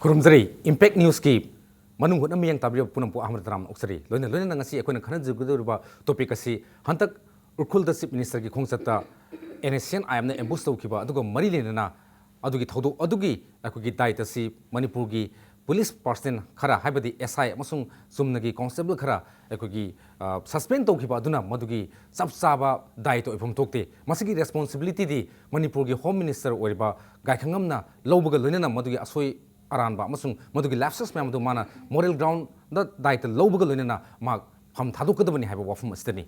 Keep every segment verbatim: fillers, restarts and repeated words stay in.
ꯈꯨꯔꯨꯝꯖꯔꯤ꯫ Impact ꯅ꯭ꯌꯨꯁꯀꯤ ꯃꯅꯨꯡ ꯍꯨꯠꯅ ꯃꯤꯠꯌꯦꯡ ꯇꯥꯕꯤꯔꯤꯕ ꯄꯨꯝꯅꯃꯛꯄꯨ ꯑꯍꯥꯟꯕꯗ ꯇꯔꯥꯝꯅ ꯑꯣꯛꯆꯔꯤ꯫ ꯂꯣꯏꯅ ꯂꯣꯏꯅꯅ ꯉꯁꯤ ꯑꯩꯈꯣꯏꯅ ꯈꯟꯅꯖꯒꯗꯧꯔꯤꯕ ꯇꯣꯄꯤꯛ ꯑꯁꯤ ꯍꯟꯗꯛ ꯎꯈ꯭ꯔꯨꯜꯗ ꯆꯤꯐ ꯃꯤꯅꯤꯁꯇꯔꯒꯤ ꯈꯣꯡꯆꯠꯇ and S C and I ꯑꯦꯝꯅ ambush ꯇꯧꯈꯤꯕ ꯑꯗꯨꯒ ꯃꯔꯤ ꯂꯩꯅꯅ ꯑꯗꯨꯒꯤ ꯊꯧꯗꯣꯛ ꯑꯗꯨꯒꯤ ꯑꯩꯈꯣꯏꯒꯤ ꯗꯥꯏꯇ ꯑꯁꯤ ꯃꯅꯤꯄꯨꯔꯒꯤ ꯄꯨꯂꯤꯁ ꯄꯥꯔꯁꯅꯦꯜ ꯈꯔ, ꯍꯥꯏꯕꯗꯤ ꯑꯦꯁ ꯑꯥꯏ ꯑꯃꯁꯨꯡ ꯆꯨꯝꯅꯒꯤ ꯀꯣꯟꯁꯇꯦꯕꯜ ꯈꯔ ꯑꯩꯈꯣꯏꯒꯤ ꯁꯁꯄꯦꯟ ꯇꯧꯈꯤꯕ ꯑꯗꯨꯅ ꯃꯗꯨꯒꯤ ꯆꯞ ꯆꯥꯕ ꯗꯥꯏꯇ ꯑꯣꯏꯐꯝ ꯊꯣꯛꯇꯦ꯫ ꯃꯁꯤꯒꯤ ꯔꯦꯁꯄꯣꯟꯁꯤꯕꯤꯂꯤꯇꯤꯗꯤ ꯃꯅꯤꯄꯨꯔꯒꯤ ꯍꯣꯝ ꯃꯤꯅꯤꯁꯇꯔ ꯑꯣꯏꯔꯤꯕ ꯒꯥꯏꯈꯪꯉꯝꯅ ꯂꯧꯕꯒ ꯂꯣꯏꯅꯅ ꯃꯗꯨꯒꯤ ꯑꯁꯣꯏ ꯑꯔꯥꯟꯕ ꯑꯃꯁꯨꯡ ꯃꯗꯨꯒꯤ ꯂꯦꯞꯁꯦꯁ ꯃꯌꯥꯝ ꯑꯗꯨ ꯃꯥꯅ ꯃꯣꯔꯦꯜ ꯒ꯭ꯔꯥꯎꯟꯗ ꯗꯥꯏꯇ ꯂꯧꯕꯒ ꯂꯣꯏꯅꯅ ꯃꯍꯥꯛ ꯐꯝ ꯊꯥꯗꯣꯛꯀꯗꯕꯅꯤ ꯍꯥꯏꯕ ꯋꯥꯐꯝ ꯑꯁꯤꯗꯅꯤ꯫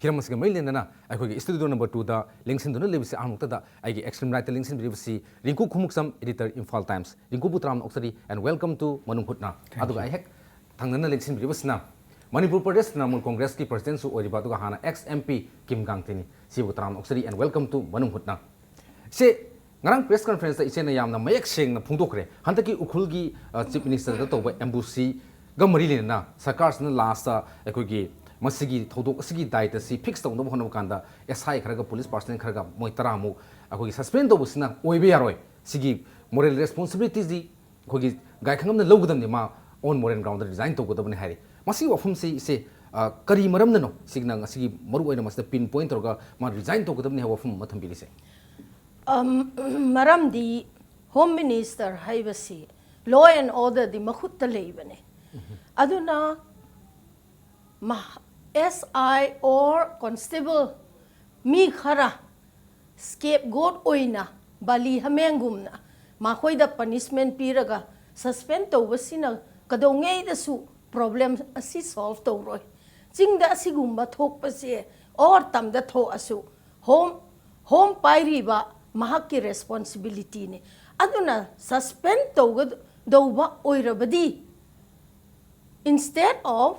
ꯍꯤꯔꯝ ꯑꯁꯤꯒ ꯃꯔꯤ ꯂꯩꯅꯅ ꯑꯩꯈꯣꯏꯒꯤ ꯁ꯭ꯇꯨꯗꯤꯑꯣ ꯅꯝꯕꯔ ꯇꯨꯗ ꯂꯦꯡꯁꯤꯟꯗꯨꯅ ꯂꯩꯕꯁꯤ ꯑꯍꯥꯟꯃꯛꯇꯗ ꯑꯩꯒꯤ extreme ꯔꯥꯏꯠꯇ ꯂꯦꯡꯁꯤꯟꯕꯤꯔꯤꯕꯁꯤ ꯔꯤꯡꯀꯨ Khumukcham, editor, Imphal times. ꯔꯤꯡꯀꯨꯕꯨ ꯇꯔꯥꯝꯅ ꯑꯣꯛꯆꯔꯤ, and welcome to ꯃꯅꯨꯡ ꯍꯨꯠꯅ꯫ ꯑꯗꯨꯒ ꯑꯩ ꯍꯦꯛ ꯊꯪꯅꯅ ꯂꯦꯡꯁꯤꯟꯕꯤꯔꯤꯕꯁꯤꯅ ꯃꯅꯤꯄꯨꯔ ꯄ꯭ꯔꯗꯦꯁ ꯇ꯭ꯔꯤꯅꯥꯃꯨꯜ ꯀꯣꯡꯒ꯭ꯔꯦꯁꯀꯤ ꯄ꯭ꯔꯁꯤꯗꯦꯟꯁꯨ ꯑꯣꯏꯔꯤꯕ ꯑꯗꯨꯒ ꯍꯥꯟꯅ ꯑꯦꯛꯁ ꯑꯦꯝ ꯄꯤ ꯀꯤꯝ ꯒꯥꯡꯇꯤꯅꯤ꯫ ꯁꯤꯕꯨ ꯇꯔꯥꯝꯅ ꯑꯣꯛꯆꯔꯤ, and welcome to ꯃꯅꯨꯡ ꯍꯨꯠꯅ꯫ ꯁꯦ, ꯉꯔꯥꯡ ꯄ꯭ꯔꯦꯁ ꯀꯟꯐꯔꯦꯟꯁꯇ ꯏꯆꯦꯅ ꯌꯥꯝꯅ ꯃꯌꯦꯛ ꯁꯦꯡꯅ ꯐꯣꯡꯗꯣꯛꯈ꯭ꯔꯦ꯫ ꯍꯟꯗꯛꯀꯤ ꯎꯈ꯭ꯔꯨꯜꯒꯤ, ꯑ, ꯆꯤꯐ ꯃꯤꯅꯤꯁꯇꯔꯗ ꯇꯧꯕ ꯑꯦꯝꯕꯨꯁꯁꯤꯒ ꯃꯔꯤ ꯂꯩꯅꯅ ꯁꯔꯀꯥꯔꯁꯤꯅ ꯂꯥꯁꯇ ꯑꯩꯈꯣꯏꯒꯤ ꯃꯁꯤꯒꯤ ꯊꯧꯗꯣꯛ ꯑꯁꯤꯒꯤ ꯗꯥꯏꯇ ꯑꯁꯤ ꯐꯤꯛꯁ ꯇꯧꯅꯕ ꯍꯣꯠꯅꯕ ꯀꯥꯟꯗ ꯑꯦꯁ ꯑꯥꯏ ꯈꯔꯒ ꯄꯨꯂꯤꯁ ꯄꯥꯔꯁꯅꯦꯜ ꯈꯔꯒ ꯃꯣꯏ ꯇꯔꯥꯃꯨꯛ ꯑꯩꯈꯣꯏꯒꯤ ꯁꯁꯄꯦꯟ ꯇꯧꯕꯁꯤꯅ ꯑꯣꯏꯕ ꯌꯥꯔꯣꯏ꯫ ꯁꯤꯒꯤ ꯃꯣꯔꯦꯜ ꯔꯦꯁꯄꯣꯟꯁꯤꯕꯤꯂꯤꯇꯤꯁꯤ ꯑꯩꯈꯣꯏꯒꯤ ꯒꯥꯏꯈꯪꯉꯝꯅ ꯂꯧꯒꯗꯕꯅꯤ, ꯃꯥ ꯑꯣꯟ ꯃꯣꯔꯦꯜ ꯒ꯭ꯔꯥꯎꯟꯗ ꯔꯤꯖꯥꯏꯟ ꯇꯧꯒꯗꯕꯅꯤ ꯍꯥꯏꯔꯤ꯫ ꯃꯁꯤꯒꯤ ꯋꯥꯐꯝꯁꯤ ꯏꯆꯦ, ꯑ, ꯀꯔꯤ ꯃꯔꯝꯅꯅꯣ ꯁꯤꯒꯤꯅ ꯉꯁꯤꯒꯤ ꯃꯔꯨ ꯑꯣꯏꯅ ꯃꯁꯤꯗ ꯄꯤꯟ ꯄꯣꯏꯟ ꯇꯧꯔꯒ ꯃꯥ ꯔꯤꯖꯥꯏꯟ ꯇꯧꯒꯗꯕꯅꯤ ꯍꯥꯏꯕ ꯋꯥꯐꯝ ꯑꯃ ꯊꯝꯕꯤꯔꯤꯁꯦ? ꯑꯝ, ꯃꯔꯝꯗꯤ ꯍꯣꯝ ꯃꯤꯅꯤꯁꯇꯔ ꯍꯥꯏꯕꯁꯤ ꯂꯣ ꯑꯦꯟ ꯑꯣꯔꯗꯔꯗꯤ ꯃꯈꯨꯠꯇ ꯂꯩꯕꯅꯦ꯫ ꯑꯗꯨꯅ ꯃꯍ-, ꯑꯦꯁ ꯑꯥꯏ ꯑꯣꯔ ꯀꯣꯟꯁꯇꯦꯕꯜ ꯃꯤ ꯈꯔ ꯁ꯭ꯀꯦꯞ ꯒꯣꯠ ꯑꯣꯏꯅ ꯕꯥꯂꯤ ꯍꯥꯃꯦꯡꯒꯨꯝꯅ ꯃꯈꯣꯏꯗ ꯄꯅꯤꯁꯃꯦꯟ ꯄꯤꯔꯒ ꯁꯁꯄꯦꯟ ꯇꯧꯕꯁꯤꯅ ꯀꯩꯗꯧꯉꯩꯗꯁꯨ ꯄ꯭ꯔꯣꯕ꯭ꯂꯦꯝ ꯑꯁꯤ ꯁꯣꯜꯕ ꯇꯧꯔꯣꯏ꯫ ꯆꯤꯡꯗ ꯑꯁꯤꯒꯨꯝꯕ ꯊꯣꯛꯄꯁꯦ ꯑꯣꯔ ꯇꯝꯗ ꯊꯣꯛꯑꯁꯨ ꯍꯣꯝ, ꯍꯣꯝ ꯄꯥꯏꯔꯤꯕ ꯃꯍꯥꯛꯀꯤ ꯔꯦꯁꯄꯣꯟꯁꯤꯕꯤꯂꯤꯇꯤꯅꯤ꯫ ꯑꯗꯨꯅ ꯁꯁꯄꯦꯟ ꯇꯧꯒꯗꯧꯕ ꯑꯣꯏꯔꯕꯗꯤ instead of,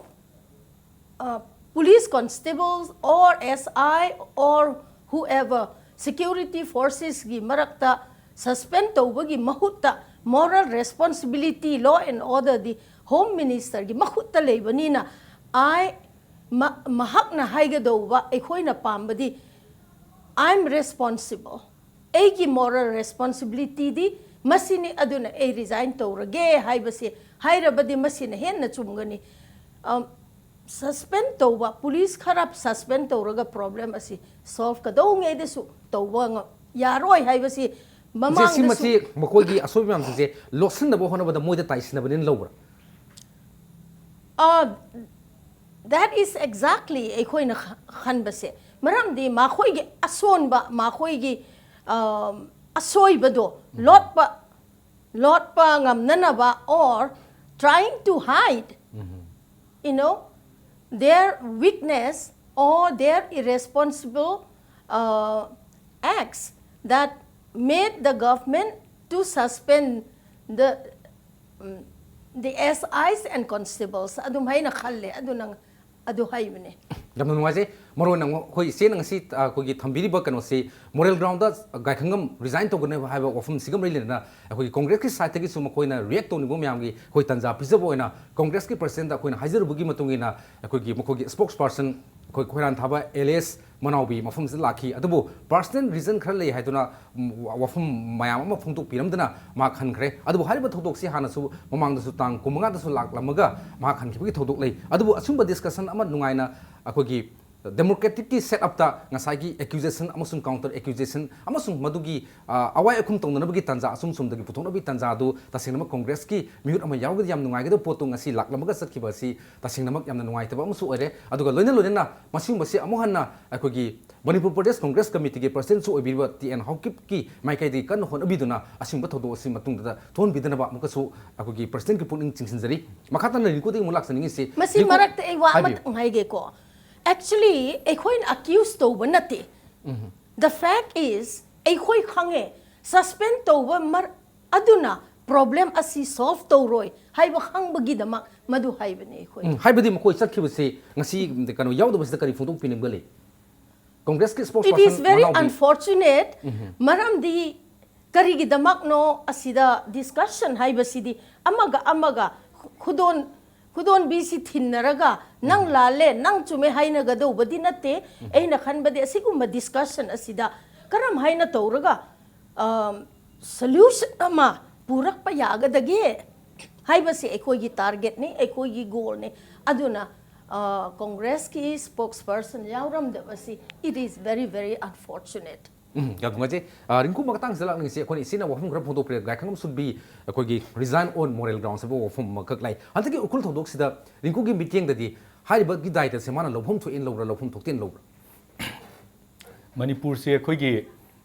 uh, police constables or S I or whoever, security forcesꯀꯤ ꯃꯔꯛꯇ ꯁꯁꯄꯦꯟ ꯇꯧꯕꯒꯤ ꯃꯍꯨꯠꯇ moral responsibility, law and orderꯗꯤ ꯍꯣꯝ ꯃꯤꯅꯤꯁꯇꯔꯒꯤ ꯃꯈꯨꯠꯇ ꯂꯩꯕꯅꯤꯅ, ꯑꯥꯏ, ꯃ-, ꯃꯍꯥꯛꯅ ꯍꯥꯏꯒꯗꯧꯕ ꯑꯩꯈꯣꯏꯅ ꯄꯥꯝꯕꯗꯤ, "I am responsible, ꯑꯩꯒꯤ moral responsibilityꯗꯤ ꯃꯁꯤꯅꯤ꯫ ꯑꯗꯨꯅ ꯑꯩ resign ꯇꯧꯔꯒꯦ ꯍꯥꯏꯕꯁꯤ ꯍꯥꯏꯔꯕꯗꯤ ꯃꯁꯤꯅ ꯍꯦꯟꯅ ꯆꯨꯝꯒꯅꯤ꯫ ꯑꯝ, suspend ꯇꯧꯕ, ꯄꯨꯂꯤꯁ ꯈꯔ suspend ꯇꯧꯔꯒ problem ꯑꯁꯤ solve ꯀꯗꯧꯉꯩꯗꯁꯨ ꯇꯧꯕ ꯉ-, ꯌꯥꯔꯣꯏ ꯍꯥꯏꯕꯁꯤ ꯏꯆꯦ, ꯃꯃꯥꯡꯗꯁꯨ ꯁꯤꯃꯁꯤ ꯃꯈꯣꯏꯒꯤ ꯑꯁꯣꯏꯕ ꯃꯌꯥꯝꯁꯤꯡꯁꯦ ꯂꯣꯠꯁꯤꯟꯅꯕ ꯍꯣꯠꯅꯕꯗ ꯃꯣꯏꯗ ꯇꯥꯏꯁꯤꯟꯅꯕꯅꯤꯅ ꯂꯧꯕ꯭ꯔꯥ? ꯑ, that is exactly ꯑꯩꯈꯣꯏꯅ ꯈ-, ꯈꯟꯕꯁꯦ꯫ ꯃꯔꯝꯗꯤ ꯃꯈꯣꯏꯒꯤ ꯑꯁꯣꯟꯕ, ꯃꯈꯣꯏꯒꯤ, ꯑ, ꯑꯁꯣꯏꯕꯗꯣ ꯂꯣꯠꯄ, ꯂꯣꯠꯄ ꯉꯝꯅꯅꯕ, or trying to hide, you know, their weakness or their irresponsible, uh, acts that made the government to suspend the, um, the S Is and constables ꯑꯗꯨꯝ ꯍꯥꯏꯅ ꯈꯜꯂꯦ꯫ ꯑꯗꯨ ꯅꯪ ꯑꯗꯨ ꯍꯥꯏꯕꯅꯦ꯫ ꯌꯥꯝꯅ ꯅꯨꯡꯉꯥꯏꯖꯩ꯫ ꯃꯔꯨ ꯑꯣꯏꯅ ꯑꯃꯨꯛ ꯑꯩꯈꯣꯏ ꯏꯆꯦꯅ ꯉꯁꯤ, ꯑ, ꯑꯩꯈꯣꯏꯒꯤ ꯊꯝꯕꯤꯔꯤꯕ ꯀꯩꯅꯣꯁꯤ, ꯃꯣꯔꯦꯜ ꯒ꯭ꯔꯥꯎꯟꯗ ꯒꯥꯏꯈꯪꯉꯝ resign ꯇꯧꯒꯅꯦꯕ ꯍꯥꯏꯕ ꯋꯥꯐꯝꯁꯤꯒ ꯃꯔꯤ ꯂꯩꯅꯅ ꯑꯩꯈꯣꯏꯒꯤ ꯀꯣꯡꯒ꯭ꯔꯦꯁꯀꯤ ꯁꯥꯏꯠꯇꯒꯤꯁꯨ ꯃꯈꯣꯏꯅ react ꯇꯧꯅꯤꯡꯕ ꯃꯌꯥꯝꯒꯤ ꯑꯩꯈꯣꯏ ꯇꯥꯟꯖꯥ ꯄꯤꯖꯕ ꯑꯣꯏꯅ ꯀꯣꯡꯒ꯭ꯔꯦꯁꯀꯤ presidentꯗ ꯑꯩꯈꯣꯏꯅ ꯍꯥꯏꯖꯔꯨꯕꯒꯤ ꯃꯇꯨꯡ ꯏꯟꯅ ꯑꯩꯈꯣꯏꯒꯤ ꯃꯈꯣꯏꯒꯤ spokesperson ꯑꯩꯈꯣꯏ ꯈꯣꯏꯔꯥꯟ ꯊꯥꯕ ꯑꯦꯂꯦꯁ ꯃꯅꯥꯎꯕꯤ ꯃꯐꯝꯁꯤꯗ ꯂꯥꯛꯈꯤ꯫ ꯑꯗꯨꯕꯨ personal reason ꯈꯔ ꯂꯩ ꯍꯥꯏꯗꯨꯅ, ꯎꯝ, ꯋꯥꯐꯝ ꯃꯌꯥꯝ ꯑꯃ ꯐꯣꯡꯗꯣꯛꯄꯤꯔꯝꯗꯅ ꯃꯍꯥꯛ ꯍꯟꯈ꯭ꯔꯦ꯫ ꯑꯗꯨꯕꯨ ꯍꯥꯏꯔꯤꯕ ꯊꯧꯗꯣꯛꯁꯤ ꯍꯥꯟꯅꯁꯨ ꯃꯃꯥꯡꯗꯁꯨ ꯇꯥꯡ ꯀꯨꯟꯃꯉꯥꯗꯁꯨ ꯂꯥꯛꯂꯝꯃꯒ ꯃꯍꯥꯛ ꯍꯟꯈꯤꯕꯒꯤ ꯊꯧꯗꯣꯛ ꯂꯩ꯫ ꯑꯗꯨꯕꯨ ꯑꯁꯨꯝꯕ discussion ꯑꯃ ꯅꯨꯡꯉꯥꯏꯅ ꯑꯩꯈꯣꯏꯒꯤ democraticꯀꯤ setupꯇ ꯉꯁꯥꯏꯒꯤ accusation ꯑꯃꯁꯨꯡ counter accusation ꯑꯃꯁꯨꯡ ꯃꯗꯨꯒꯤ, ꯑ, ꯑꯋꯥꯏ ꯑꯈꯨꯝ ꯇꯧꯅꯅꯕꯒꯤ ꯇꯥꯟꯖꯥ ꯑꯁꯨꯝ ꯁꯣꯝꯗꯒꯤ ꯄꯨꯊꯣꯛꯅꯕꯒꯤ ꯇꯥꯟꯖꯥ ꯑꯗꯨ ꯇꯁꯦꯡꯅꯃꯛ ꯀꯣꯡꯒ꯭ꯔꯦꯁꯀꯤ ꯃꯤꯍꯨꯠ ꯑꯃ ꯌꯥꯎꯔꯒꯗꯤ ꯌꯥꯝ ꯅꯨꯡꯉꯥꯏꯒꯗꯕ ꯄꯣꯠꯇꯨ ꯉꯁꯤ ꯂꯥꯛꯂꯝꯃꯒ ꯆꯠꯈꯤꯕ ꯑꯁꯤ ꯇꯁꯦꯡꯅꯃꯛ ꯌꯥꯝꯅ ꯅꯨꯡꯉꯥꯏꯇꯕ ꯑꯃꯁꯨ ꯑꯣꯏꯔꯦ꯫ ꯑꯗꯨꯒ ꯂꯣꯏꯅ ꯂꯣꯏꯅꯅ ꯃꯁꯤꯒꯨꯝꯕꯁꯤ ꯑꯃꯨꯛ ꯍꯟꯅ ꯑꯩꯈꯣꯏꯒꯤ ꯃꯅꯤꯄꯨꯔ ꯄ꯭ꯔꯗꯦꯁ ꯀꯣꯡꯒ꯭ꯔꯦꯁ ꯀꯃꯤꯇꯤꯒꯤ presidentꯁꯨ ꯑꯣꯏꯕꯤꯔꯤꯕ ꯇꯤ ꯑꯦꯟ ꯍꯥꯎꯀꯤꯞꯀꯤ ꯃꯥꯏꯀꯩꯗꯒꯤ ꯀꯟꯅ ꯍꯣꯠꯅꯕꯤꯗꯨꯅ ꯑꯁꯤꯒꯨꯝꯕ ꯊꯧꯗꯣꯛ ꯑꯁꯤ ꯃꯇꯨꯡꯗ ꯊꯣꯛꯍꯟꯕꯤꯗꯅꯕ ꯑꯃꯨꯛꯀꯁꯨ ꯑꯩꯈꯣꯏꯒꯤ presidentꯀꯤ ꯄꯨꯛꯅꯤꯡ ꯆꯤꯡꯁꯤꯟꯖꯔꯤ꯫ ꯃꯈꯥ ꯇꯥꯅ ꯔꯤꯡꯀꯨꯗꯒꯤ ꯑꯃꯨꯛ ꯂꯥꯛꯆꯅꯤꯡꯉꯤꯁꯤ, ꯃꯁꯤ ꯔꯤꯡꯀꯨ, ꯃꯔꯛꯇ ꯑꯩ ꯋꯥ ꯍꯥꯏꯕꯤꯌꯨ꯫ ꯑꯃꯇꯪ ꯍꯥꯏꯒꯦꯀꯣ꯫ Actually ꯑꯩꯈꯣꯏꯅ accuse ꯇꯧꯕ ꯅꯠꯇꯦ꯫ The fact is, ꯑꯩꯈꯣꯏ ꯈꯪꯉꯦ suspend ꯇꯧꯕ ꯃꯔ-, ꯑꯗꯨꯅ problem ꯑꯁꯤ solve ꯇꯧꯔꯣꯏ ꯍꯥꯏꯕ ꯈꯪꯕꯒꯤꯗꯃꯛ ꯃꯗꯨ ꯍꯥꯏꯕꯅꯦ ꯑꯩꯈꯣꯏ꯫ ꯎꯝ, ꯍꯥꯏꯕꯗꯤ ꯃꯈꯣꯏ ꯆꯠꯈꯤꯕꯁꯤ ꯉꯁꯤ ꯀꯩꯅꯣ ꯌꯥꯎꯗꯕꯁꯤꯗ ꯀꯔꯤ ꯐꯣꯡꯗꯣꯛꯄꯤꯅꯤꯡꯕ ꯂꯩ? ꯀꯣꯡꯒ꯭ꯔꯦꯁꯀꯤ It is spokesperson very ꯃꯅꯥꯎꯕꯤ unfortunate꯫ ꯃꯔꯝꯗꯤ ꯀꯔꯤꯒꯤꯗꯃꯛꯅꯣ ꯑꯁꯤꯗ discussion ꯍꯥꯏꯕꯁꯤꯗꯤ ꯑꯃꯒ ꯑꯃꯒ ꯈꯨꯗꯣꯟ, ꯈꯨꯗꯣꯟꯕꯤꯁꯤ ꯊꯤꯟꯅꯔꯒ ꯅꯪ ꯂꯥꯜꯂꯦ, ꯅꯪ ꯆꯨꯝꯃꯦ ꯍꯥꯏꯅꯒꯗꯧꯕꯗꯤ ꯅꯠꯇꯦ꯫ ꯑꯩꯅ ꯈꯟꯕꯗꯤ ꯑꯁꯤꯒꯨꯝꯕ discussion ꯑꯁꯤꯗ ꯀꯔꯝ ꯍꯥꯏꯅ ꯇꯧꯔꯒ, ꯑꯝ, ꯁꯣꯂ꯭ꯌꯨꯁꯟ ꯑꯃ ꯄꯨꯔꯛꯄ ꯌꯥꯒꯗꯒꯦ ꯍꯥꯏꯕꯁꯤ ꯑꯩꯈꯣꯏꯒꯤ ꯇꯥꯔꯒꯦꯠꯅꯤ, ꯑꯩꯈꯣꯏꯒꯤ ꯒꯣꯜꯅꯤ꯫ ꯑꯗꯨꯅ ꯀꯣꯡꯒ꯭ꯔꯦꯁꯀꯤ ꯁ꯭ꯄꯣꯛꯁ ꯄꯔꯁꯟ ꯌꯥꯎꯔꯝꯗꯕꯁꯤ, it is very very unfortunate. Um, ꯌꯥꯝ ꯅꯨꯡꯉꯥꯏꯖꯩ꯫ ꯑ, ꯔꯤꯡꯀꯨ, ꯃꯇꯥꯡꯁꯤꯗ ꯂꯥꯛꯅꯤꯡꯉꯤꯁꯤ, ꯑꯩꯈꯣꯏꯅ ꯏꯆꯦꯅ ꯋꯥꯐꯝ ꯈꯔ ꯐꯣꯡꯗꯣꯛꯄꯤꯔꯦ, ꯒꯥꯏꯈꯪꯉꯝ ꯁꯨꯠꯕꯤ, ꯑꯩꯈꯣꯏꯒꯤ resign on moral grounds ꯍꯥꯏꯕ ꯋꯥꯐꯝ ꯑꯃꯈꯛ ꯂꯩ꯫ ꯍꯟꯗꯛꯀꯤ ꯎꯈ꯭ꯔꯨꯜ ꯊꯧꯗꯣꯛꯁꯤꯗ ꯔꯤꯡꯀꯨꯒꯤ ꯃꯤꯠꯌꯦꯡꯗꯗꯤ ꯍꯥꯏꯔꯤꯕꯒꯤ ꯗꯥꯏꯇꯁꯦ ꯃꯥꯅ ꯂꯧꯐꯝ ꯊꯣꯛꯑꯦꯅ ꯂꯧꯕ꯭ꯔꯥ, ꯂꯧꯐꯝ ꯊꯣꯛꯇꯦꯅ ꯂꯧꯕ꯭ꯔꯥ? ꯃꯅꯤꯄꯨꯔꯁꯦ ꯑꯩꯈꯣꯏꯒꯤ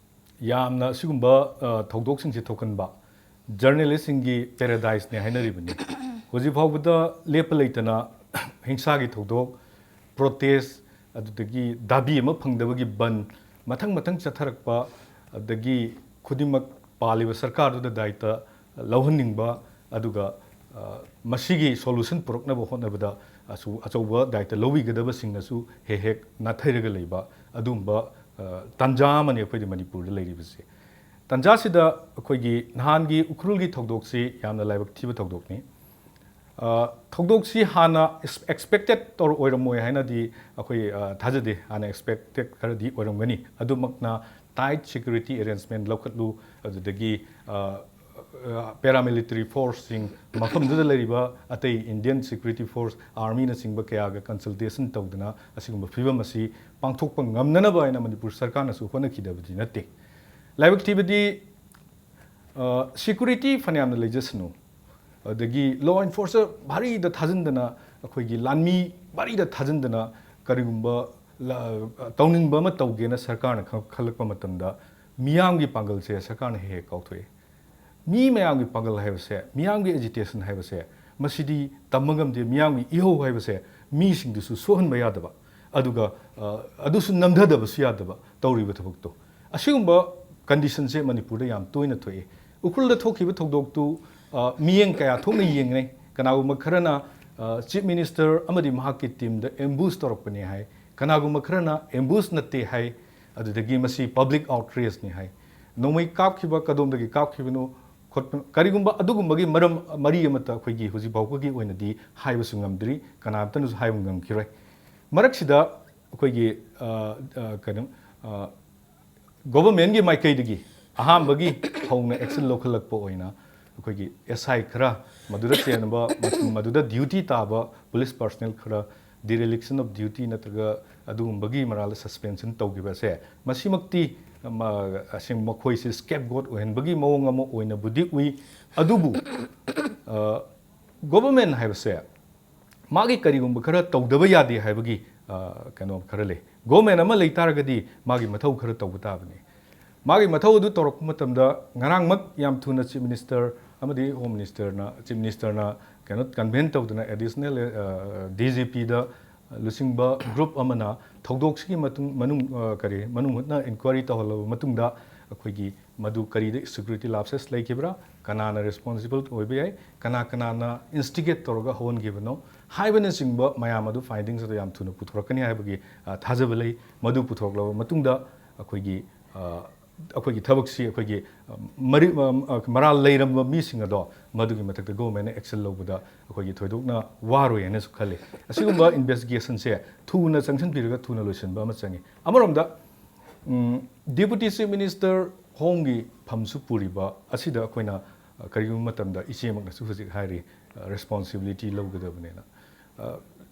ꯌꯥꯝꯅ ꯑꯁꯤꯒꯨꯝꯕ ꯑ, ꯊꯧꯗꯣꯛꯁꯤꯡꯁꯦ ꯊꯣꯛꯍꯟꯕ ꯖꯔꯅꯦꯂꯤꯁꯁꯤꯡꯒꯤ ꯄꯦꯔꯥꯗꯥꯏꯁꯅꯦ ꯍꯥꯏꯅꯔꯤꯕꯅꯤ꯫ ꯍꯧꯖꯤꯛ ꯐꯥꯎꯕꯗ ꯂꯦꯞꯄ ꯂꯩꯇꯅ ꯍꯤꯡꯁꯥꯒꯤ ꯊꯧꯗꯣꯛ, ꯄ꯭ꯔꯣꯇꯦꯁ, ꯑꯗꯨꯗꯒꯤ ꯗꯥꯕꯤ ꯑꯃ ꯐꯪꯗꯕꯒꯤ ꯕꯟ, ꯃꯊꯪ ꯃꯊꯪ ꯆꯠꯊꯔꯛꯄ, ꯑꯗꯒꯤ ꯈꯨꯗꯤꯡꯃꯛ ꯄꯥꯜꯂꯤꯕ ꯁꯔꯀꯥꯔꯗꯨꯗ ꯗꯥꯏꯇ ꯂꯧꯍꯟꯅꯤꯡꯕ, ꯑꯗꯨꯒ ꯑ, ꯃꯁꯤꯒꯤ ꯁꯣꯂꯨꯁꯟ ꯄꯨꯔꯛꯅꯕ ꯍꯣꯠꯅꯕꯗ ꯑꯁꯨ-, ꯑꯆꯧꯕ ꯗꯥꯏꯇ ꯂꯧꯕꯤꯒꯗꯕꯁꯤꯡꯅꯁꯨ ꯍꯦꯛ ꯍꯦꯛ ꯅꯥꯊꯩꯔꯒ ꯂꯩꯕ ꯑꯗꯨꯒꯨꯝꯕ ꯑ, ꯇꯥꯟꯖꯥ ꯑꯃꯅꯤ ꯑꯩꯈꯣꯏꯗꯤ ꯃꯅꯤꯄꯨꯔꯗ ꯂꯩꯔꯤꯕꯁꯦ꯫ ꯇꯥꯟꯖꯥꯁꯤꯗ ꯑꯩꯈꯣꯏꯒꯤ ꯅꯍꯥꯟꯒꯤ ꯎꯈ꯭ꯔꯨꯜꯒꯤ ꯊꯧꯗꯣꯛꯁꯤ ꯌꯥꯝꯅ ꯂꯥꯏꯕꯛ ꯊꯤꯕ ꯊꯧꯗꯣꯛꯅꯤ꯫ ꯑ, ꯊꯧꯗꯣꯛꯁꯤ ꯍꯥꯟꯅ ꯑꯦꯛꯁꯄꯦꯛꯇꯦꯠ ꯇꯧꯔ ꯑꯣꯏꯔꯝꯃꯣꯏ ꯍꯥꯏꯅꯗꯤ ꯑꯩꯈꯣꯏ ꯑ, ꯊꯥꯖꯗꯦ꯫ ꯍꯥꯟꯅ ꯑꯦꯛꯁꯄꯦꯛꯇꯦꯠ ꯈꯔꯗꯤ ꯑꯣꯏꯔꯝꯒꯅꯤ꯫ ꯑꯗꯨꯃꯛꯅ ꯇꯥꯏꯠ ꯁꯦꯀ꯭ꯌꯨꯔꯤꯇꯤ ꯑꯦꯔꯦꯟꯖꯃꯦꯟ ꯂꯧꯈꯠꯂꯨ, ꯑꯗꯨꯗꯒꯤ ꯑ, ꯑ, ꯄꯦꯔꯥꯃꯤꯂꯤꯇꯔꯤ ꯐꯣꯔꯁꯁꯤꯡ, ꯃꯐꯝꯗꯨꯗ ꯂꯩꯔꯤꯕ ꯑꯇꯩ ꯏꯟꯗꯤꯌꯟ ꯁꯦꯀ꯭ꯌꯨꯔꯤꯇꯤ ꯐꯣꯔꯁ, ꯑꯥꯔꯃꯤꯅꯆꯤꯡꯕ ꯀꯌꯥꯒ ꯀꯟꯁꯜꯇꯦꯁꯟ ꯇꯧꯗꯅ ꯑꯁꯤꯒꯨꯝꯕ ꯐꯤꯕꯝ ꯑꯁꯤ ꯄꯥꯡꯊꯣꯛꯄ ꯉꯝꯅꯅꯕ ꯍꯥꯏꯅ ꯃꯅꯤꯄꯨꯔ ꯁꯔꯀꯥꯔꯅꯁꯨ ꯍꯣꯠꯅꯈꯤꯗꯕꯗꯤ ꯅꯠꯇꯦ꯫ ꯂꯥꯏꯕꯛ ꯊꯤꯕꯗꯤ, ꯑ, ꯁꯦꯀ꯭ꯌꯨꯔꯤꯇꯤ ꯐꯅꯌꯥꯝꯅ ꯂꯩꯖꯁꯅꯨ, ꯑꯗꯒꯤ ꯂꯣ ꯑꯦꯟꯐꯣꯔꯁꯔ ꯚꯥꯔꯤꯗ ꯊꯥꯖꯤꯟꯗꯅ, ꯑꯩꯈꯣꯏꯒꯤ ꯂꯥꯟꯃꯤ ꯚꯥꯔꯤꯗ ꯊꯥꯖꯤꯟꯗꯅ ꯀꯔꯤꯒꯨꯝꯕ ꯂ-, ꯇꯧꯅꯤꯡꯕ ꯑꯃ ꯇꯧꯒꯦꯅ ꯁꯔꯀꯥꯔꯅ ꯈ-, ꯈꯜꯂꯛꯄ ꯃꯇꯝꯗ ꯃꯤꯌꯥꯝꯒꯤ ꯄꯥꯡꯒꯜꯁꯦ ꯁꯔꯀꯥꯔꯅ ꯍꯦꯛ ꯍꯦꯛ ꯀꯥꯎꯊꯣꯛꯏ꯫ ꯃꯤ ꯃꯌꯥꯝꯒꯤ ꯄꯥꯡꯒꯜ ꯍꯥꯏꯕꯁꯦ, ꯃꯤꯌꯥꯝꯒꯤ ꯑꯦꯖꯤꯇꯦꯁꯟ ꯍꯥꯏꯕꯁꯦ, ꯃꯁꯤꯗꯤ ꯇꯝꯕ ꯉꯝꯗꯦ꯫ ꯃꯤꯌꯥꯝꯒꯤ ꯏꯍꯧ ꯍꯥꯏꯕꯁꯦ ꯃꯤꯁꯤꯡꯗꯨꯁꯨ ꯁꯣꯛꯍꯟꯕ ꯌꯥꯗꯕ, ꯑꯗꯨꯒ, ꯑ, ꯑꯗꯨꯁꯨ ꯅꯝꯊꯗꯕꯁꯨ ꯌꯥꯗꯕ ꯇꯧꯔꯤꯕ ꯊꯕꯛꯇꯣ꯫ ꯑꯁꯤꯒꯨꯝꯕ ꯀꯟꯗꯤꯁꯟꯁꯦ ꯃꯅꯤꯄꯨꯔꯗ ꯌꯥꯝ ꯇꯣꯏꯅ ꯊꯣꯛꯏ꯫ ꯎꯈ꯭ꯔꯨꯜꯗ ꯊꯣꯛꯈꯤꯕ ꯊꯧꯗꯣꯛꯇꯨ, ꯑ, ꯃꯤꯠꯌꯦꯡ ꯀꯌꯥ ꯊꯣꯛꯅ ꯌꯦꯡꯅꯩ꯫ ꯀꯅꯥꯒꯨꯝꯕ ꯈꯔꯅ, ꯑ, ꯆꯤꯐ ꯃꯤꯅꯤꯁꯇꯔ ꯑꯃꯗꯤ ꯃꯍꯥꯛꯀꯤ ꯇꯤꯝꯗ ꯑꯦꯝꯕꯨꯁ ꯇꯧꯔꯛꯄꯅꯤ ꯍꯥꯏ, ꯀꯅꯥꯒꯨꯝꯕ ꯈꯔꯅ ꯑꯦꯝꯕꯨꯁ ꯅꯠꯇꯦ ꯍꯥꯏ, ꯑꯗꯨꯗꯒꯤ ꯃꯁꯤ ꯄꯕ꯭ꯂꯤꯛ ꯑꯥꯎꯠꯔꯦꯖꯅꯤ ꯍꯥꯏ꯫ ꯅꯣꯡꯃꯩ ꯀꯥꯞꯈꯤꯕ ꯀꯗꯣꯝꯗꯒꯤ ꯀꯥꯞꯈꯤꯕꯅꯣ ꯈꯣꯠꯄꯅꯣ, ꯀꯔꯤꯒꯨꯝꯕ ꯑꯗꯨꯒꯨꯝꯕꯒꯤ ꯃꯔꯝ ꯃꯔꯤ ꯑꯃꯠꯇ ꯑꯩꯈꯣꯏꯒꯤ ꯍꯧꯖꯤꯛ ꯐꯥꯎꯕꯒꯤ ꯑꯣꯏꯅꯗꯤ ꯍꯥꯏꯕꯁꯨ ꯉꯝꯗ꯭ꯔꯤ, ꯀꯅꯥꯝꯇꯅꯁꯨ ꯍꯥꯏꯕ ꯉꯝꯈꯤꯔꯣꯏ꯫ ꯃꯔꯛꯁꯤꯗ ꯑꯩꯈꯣꯏꯒꯤ, ꯑ, ꯑ, ꯀꯩꯅꯣ, ꯑ, ꯒꯣꯚꯔꯟꯃꯦꯟꯒꯤ ꯃꯥꯏꯀꯩꯗꯒꯤ ꯑꯍꯥꯟꯕꯒꯤ ꯍꯧꯅ action ꯂꯧꯈꯠꯂꯛꯄ ꯑꯣꯏꯅ ꯑꯩꯈꯣꯏꯒꯤ S I ꯈꯔ, ꯃꯗꯨꯗ ꯆꯦꯟꯕ, ꯃꯗꯨꯗ duty ꯇꯥꯕ police personnel ꯈꯔ dereliction of duty ꯅꯠꯇ꯭ꯔꯒ ꯑꯗꯨꯒꯨꯝꯕꯒꯤ ꯃꯔꯥꯜꯗ suspension ꯇꯧꯈꯤꯕ ꯑꯁꯦ, ꯃꯁꯤꯃꯛꯇꯤ, ꯑꯁꯦꯡꯕ ꯃꯈꯣꯏꯁꯤ scapegoat ꯑꯣꯏꯍꯟꯕꯒꯤ ꯃꯑꯣꯡ ꯑꯃ ꯑꯣꯏꯅꯕꯨꯗꯤ ꯎꯏ꯫ ꯑꯗꯨꯕꯨ government ꯍꯥꯏꯕꯁꯦ ꯃꯥꯒꯤ ꯀꯔꯤꯒꯨꯝꯕ ꯈꯔ ꯇꯧꯗꯕ ꯌꯥꯗꯦ ꯍꯥꯏꯕꯒꯤ ꯀꯩꯅꯣ ꯈꯔ ꯂꯩ꯫ Government ꯑꯃ ꯂꯩ ꯇꯥꯔꯒꯗꯤ ꯃꯥꯒꯤ ꯃꯊꯧ ꯈꯔ ꯇꯧꯕ ꯇꯥꯕꯅꯤ꯫ ꯃꯥꯒꯤ ꯃꯊꯧ ꯑꯗꯨ ꯇꯧꯔꯛꯄ ꯃꯇꯝꯗ, ꯉꯔꯥꯡꯃꯛ ꯌꯥꯝ ꯊꯨꯅ Chief Minister ꯑꯃꯗꯤ Home Minister ꯅ, Chief Minister ꯅ ꯀꯩꯅꯣ convene ꯇꯧꯗꯨꯅ additional DGP ꯗ ꯂꯨꯆꯤꯡꯕ group ꯑꯃꯅ ꯊꯧꯗꯣꯛꯁꯤꯒꯤ ꯃꯇꯨꯡ, ꯃꯅꯨꯡ, ꯀꯔꯤ, ꯃꯅꯨꯡ ꯍꯨꯠꯅ inquiry ꯇꯧꯍꯜꯂꯕ ꯃꯇꯨꯡꯗ ꯑꯩꯈꯣꯏꯒꯤ ꯃꯗꯨ ꯀꯔꯤꯗ security lapses ꯂꯩꯈꯤꯕ꯭ꯔꯥ, ꯀꯅꯥꯅ responsible ꯑꯣꯏꯕ ꯌꯥꯏ, ꯀꯅꯥ ꯀꯅꯥꯅ instigate ꯇꯧꯔꯒ ꯍꯧꯍꯟꯈꯤꯕꯅꯣ ꯍꯥꯏꯕꯅꯆꯤꯡꯕ ꯃꯌꯥꯝ ꯑꯗꯨ findings ꯑꯗꯨ ꯌꯥꯝ ꯊꯨꯅ ꯄꯨꯊꯣꯔꯛꯀꯅꯤ ꯍꯥꯏꯕꯒꯤ ꯊꯥꯖꯕ ꯂꯩ꯫ ꯃꯗꯨ ꯄꯨꯊꯣꯔꯛꯂꯕ ꯃꯇꯨꯡꯗ ꯑꯩꯈꯣꯏꯒꯤ ꯑꯩꯈꯣꯏꯒꯤ ꯊꯕꯛꯁꯤ ꯑꯩꯈꯣꯏꯒꯤ ꯃꯔꯥꯜ ꯂꯩꯔꯝꯕ ꯃꯤꯁꯤꯡ ꯑꯗꯣ ꯃꯗꯨꯒꯤ ꯃꯊꯛꯇ government ꯅ action ꯂꯧꯕꯗ ꯑꯩꯈꯣꯏꯒꯤ ꯊꯣꯏꯗꯣꯛꯅ ꯋꯥꯔꯣꯏ ꯍꯥꯏꯅꯁꯨ ꯈꯜꯂꯤ꯫ ꯑꯁꯤꯒꯨꯝꯕ investigation ꯁꯦ ꯊꯨꯅ ꯆꯪꯁꯤꯟꯕꯤꯔꯒ ꯊꯨꯅ ꯂꯣꯏꯁꯤꯟꯕ ꯑꯃ ꯆꯪꯉꯤ꯫ ꯑꯃꯔꯣꯝꯗ Deputy Chief Minister Home ꯒꯤ ꯐꯝꯁꯨ ꯄꯨꯔꯤꯕ ꯑꯁꯤꯗ ꯑꯩꯈꯣꯏꯅ ꯀꯔꯤꯒꯨꯝꯕ ꯃꯇꯝꯗ ꯏꯆꯦꯃꯛꯅꯁꯨ ꯍꯧꯖꯤꯛ ꯍꯥꯏꯔꯤ, responsibility ꯂꯧꯒꯗꯕꯅꯦꯅ꯫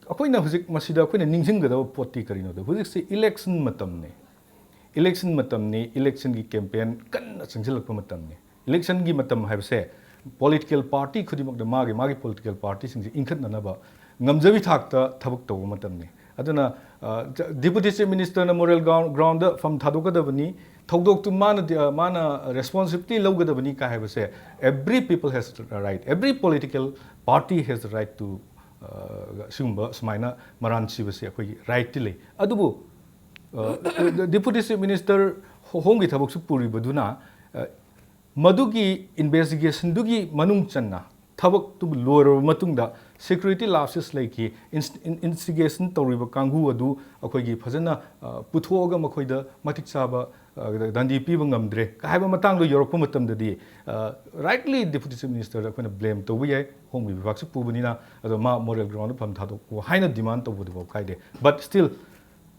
ꯑꯩꯈꯣꯏꯅ ꯍꯧꯖꯤꯛ ꯃꯁꯤꯗ ꯑꯩꯈꯣꯏꯅ ꯅꯤꯡꯁꯤꯡꯒꯗꯕ ꯄꯣꯠꯇꯤ ꯀꯔꯤꯅꯣꯗ, ꯍꯧꯖꯤꯛꯁꯤ election ꯃꯇꯝꯅꯤ꯫ Election ꯃꯇꯝꯅꯤ, election ꯒꯤ campaign ꯀꯟꯅ ꯆꯪꯁꯤꯜꯂꯛꯄ ꯃꯇꯝꯅꯤ꯫ Election ꯒꯤ ꯃꯇꯝ ꯍꯥꯏꯕꯁꯦ political party ꯈꯨꯗꯤꯡꯃꯛꯅ ꯃꯥꯒꯤ ꯃꯥꯒꯤ political party ꯁꯤꯡꯁꯦ ꯏꯟꯈꯠꯅꯅꯕ ꯉꯝꯖꯕꯤ ꯊꯥꯛꯇ ꯊꯕꯛ ꯇꯧꯕ ꯃꯇꯝꯅꯤ꯫ ꯑꯗꯨꯅ Deputy Chief Minister ꯅ moral ground ꯗ ꯐꯝ ꯊꯥꯗꯣꯛꯀꯗꯕꯅꯤ, ꯊꯧꯗꯣꯛꯇꯨ ꯃꯥꯅ ꯃꯥꯅ responsibility ꯂꯧꯒꯗꯕꯅꯤ ꯀꯥꯏ ꯍꯥꯏꯕꯁꯦ, every people has right, every political party has the right to ꯁꯤꯒꯨꯝꯕ ꯁꯨꯃꯥꯏꯅ ꯃꯔꯥꯟ ꯁꯤꯕꯁꯦ ꯑꯩꯈꯣꯏꯒꯤ right ꯇꯤ ꯂꯩ꯫ ꯑꯗꯨꯕꯨ Deputy Chief Minister Home ꯒꯤ ꯊꯕꯛꯁꯨ ꯄꯨꯔꯤꯕꯗꯨꯅ ꯃꯗꯨꯒꯤ investigation ꯗꯨꯒꯤ ꯃꯅꯨꯡ ꯆꯟꯅ ꯊꯕꯛꯇꯨ ꯂꯣꯏꯔꯕ ꯃꯇꯨꯡꯗ security lapses ꯂꯩꯈꯤ, instigation ꯇꯧꯔꯤꯕ ꯀꯥꯡꯕꯨ ꯑꯗꯨ ꯑꯩꯈꯣꯏꯒꯤ ꯐꯖꯅ ꯄꯨꯊꯣꯛꯑꯒ ꯃꯈꯣꯏꯗ ꯃꯇꯤꯛ ꯆꯥꯕ ꯗꯟꯗꯤ ꯄꯤꯕ ꯉꯝꯗ꯭ꯔꯦ ꯍꯥꯏꯕ ꯃꯇꯥꯡꯗꯣ ꯌꯧꯔꯛꯄ ꯃꯇꯝꯗꯗꯤ, rightly Deputy Chief Minister ꯗ ꯑꯩꯈꯣꯏꯅ blame ꯇꯧꯕ ꯌꯥꯏ, Home ꯒꯤ ꯕꯤꯚꯥꯒꯁꯨ ꯄꯨꯕꯅꯤꯅ꯫ ꯑꯗꯣ ꯃꯥ moral ground ꯗ ꯐꯝ ꯊꯥꯗꯣꯛꯎ ꯍꯥꯏꯅ demand ꯇꯧꯕꯗꯨꯐꯥꯎ ꯀꯥꯏꯗꯦ꯫ But still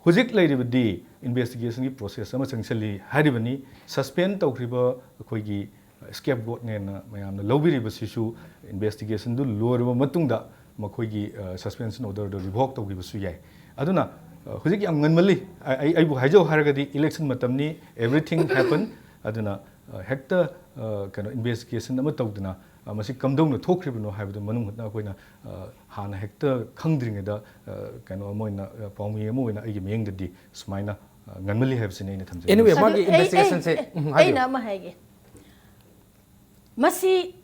ꯍꯧꯖꯤꯛ ꯂꯩꯔꯤꯕꯗꯤ investigation ꯒꯤ process ꯑꯃ ꯆꯪꯁꯤꯜꯂꯤ ꯍꯥꯏꯔꯤꯕꯅꯤ꯫ Suspend ꯇꯧꯈ꯭ꯔꯤꯕ ꯑꯩꯈꯣꯏꯒꯤ ꯁ꯭ꯀꯦꯞ ꯒꯣꯠꯅꯦꯅ ꯃꯌꯥꯝꯅ ꯂꯧꯕꯤꯔꯤꯕꯁꯤꯁꯨ ꯏꯟꯚꯦꯁꯇꯤꯒꯦꯁꯟꯗꯨ ꯂꯣꯏꯔꯕ ꯃꯇꯨꯡꯗ ꯃꯈꯣꯏꯒꯤ ꯁꯁꯄꯦꯟꯁꯟ ꯑꯣꯔꯗꯔꯗꯨ ꯔꯤꯚꯣꯛ ꯇꯧꯈꯤꯕꯁꯨ ꯌꯥꯏ꯫ ꯑꯗꯨꯅ ꯑ, ꯍꯧꯖꯤꯛ ꯌꯥꯝ ꯉꯟꯃꯜꯂꯤ꯫ ꯑꯩ ꯑꯩ- ꯑꯩꯕꯨ ꯍꯥꯏꯖꯧ ꯍꯥꯏꯔꯒꯗꯤ ꯏꯂꯦꯛꯁꯟ ꯃꯇꯝꯅꯤ, everything happen꯫ ꯑꯗꯨꯅ ꯑ, ꯍꯦꯛꯇ ꯑ, ꯀꯩꯅꯣ ꯏꯟꯚꯦꯁꯇꯤꯒꯦꯁꯟ ꯑꯃ ꯇꯧꯗꯅ ꯑ, ꯃꯁꯤ ꯀꯝꯗꯧꯅ ꯊꯣꯛꯈ꯭ꯔꯤꯕꯅꯣ ꯍꯥꯏꯕꯗꯨ ꯃꯅꯨꯡ ꯍꯨꯠꯅ ꯑꯩꯈꯣꯏꯅ ꯑ, ꯍꯥꯟꯅ ꯍꯦꯛꯇ ꯈꯪꯗ꯭ꯔꯤꯉꯩꯗ ꯑ, ꯀꯩꯅꯣ ꯑꯃ ꯑꯣꯏꯅ ꯑ, ꯄꯥꯎꯃꯤ ꯑꯃ ꯑꯣꯏꯅ ꯑꯩꯒꯤ ꯃꯤꯠꯌꯦꯡꯗꯗꯤ ꯁꯨꯃꯥꯏꯅ ꯑ, ꯉꯟꯃꯜꯂꯤ ꯍꯥꯏꯕꯁꯤꯅꯤ ꯑꯩꯅ ꯊꯝꯖꯅꯤꯡꯉꯤꯁꯦ꯫ Anyway, ꯑꯗꯨ ꯃꯥꯒꯤ ꯑꯩ- ꯑꯩ- investigationꯁꯦ, ꯑꯩ- ꯎꯝ, ꯍꯥꯏꯕꯤꯌꯨ꯫ ꯑꯩꯅ ꯑꯃ ꯍꯥꯏꯒꯦ꯫ ꯃꯁꯤ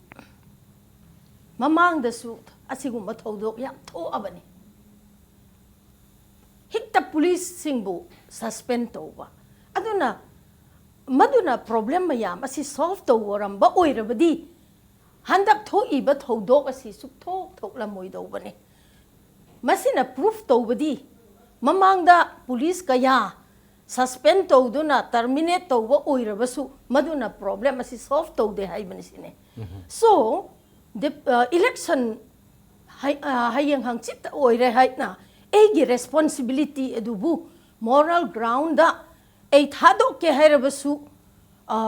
ꯃꯃꯥꯡꯗꯁꯨ ꯑꯁꯤꯒꯨꯝꯕ ꯊꯧꯗꯣꯛ ꯌꯥꯝ ꯊꯣꯛꯑꯕꯅꯤ꯫ ꯍꯦꯛꯇ ꯄꯨꯂꯤꯁꯁꯤꯡꯕꯨ ꯁꯁꯄꯦꯟ ꯇꯧꯕ꯫ ꯑꯗꯨꯅ ꯃꯗꯨꯅ ꯄ꯭ꯔꯣꯕ꯭ꯂꯦꯝ ꯃꯌꯥꯝ ꯑꯁꯤ ꯁꯣꯜꯚ ꯇꯧꯔꯝꯕ ꯑꯣꯏꯔꯕꯗꯤ ꯍꯟꯗꯛ ꯊꯣꯛꯏꯕ ꯊꯧꯗꯣꯛ ꯑꯁꯤ ꯁꯨꯛꯊꯣꯛ ꯊꯣꯛꯂꯝꯃꯣꯏꯗꯧꯕꯅꯤ꯫ ꯃꯁꯤꯅ ꯄ꯭ꯔꯨꯐ ꯇꯧꯕꯗꯤ ꯃꯃꯥꯡꯗ ꯄꯨꯂꯤꯁ ꯀꯌꯥ ꯁꯁꯄꯦꯟ ꯇꯧꯗꯨꯅ ꯇꯔꯃꯤꯅꯦꯠ ꯇꯧꯕ ꯑꯣꯏꯔꯕꯁꯨ ꯃꯗꯨꯅ ꯄ꯭ꯔꯣꯕ꯭ꯂꯦꯝ ꯑꯁꯤ ꯁꯣꯜꯚ ꯇꯧꯗꯦ ꯍꯥꯏꯕꯅꯤ ꯁꯤꯅꯤ꯫ So, the, uh, election ꯍꯌꯦꯡ ꯍꯪꯆꯤꯠꯇ ꯑꯣꯏꯔꯦ ꯍꯥꯏꯅ ꯑꯩꯒꯤ ꯔꯦꯁꯄꯣꯟꯁꯤꯕꯤꯂꯤꯇꯤ ꯑꯗꯨꯕꯨ ꯃꯣꯔꯦꯜ ꯒ꯭ꯔꯥꯎꯟꯗ ꯑꯩ ꯊꯥꯗꯣꯛꯀꯦ ꯍꯥꯏꯔꯕꯁꯨ, ꯑ,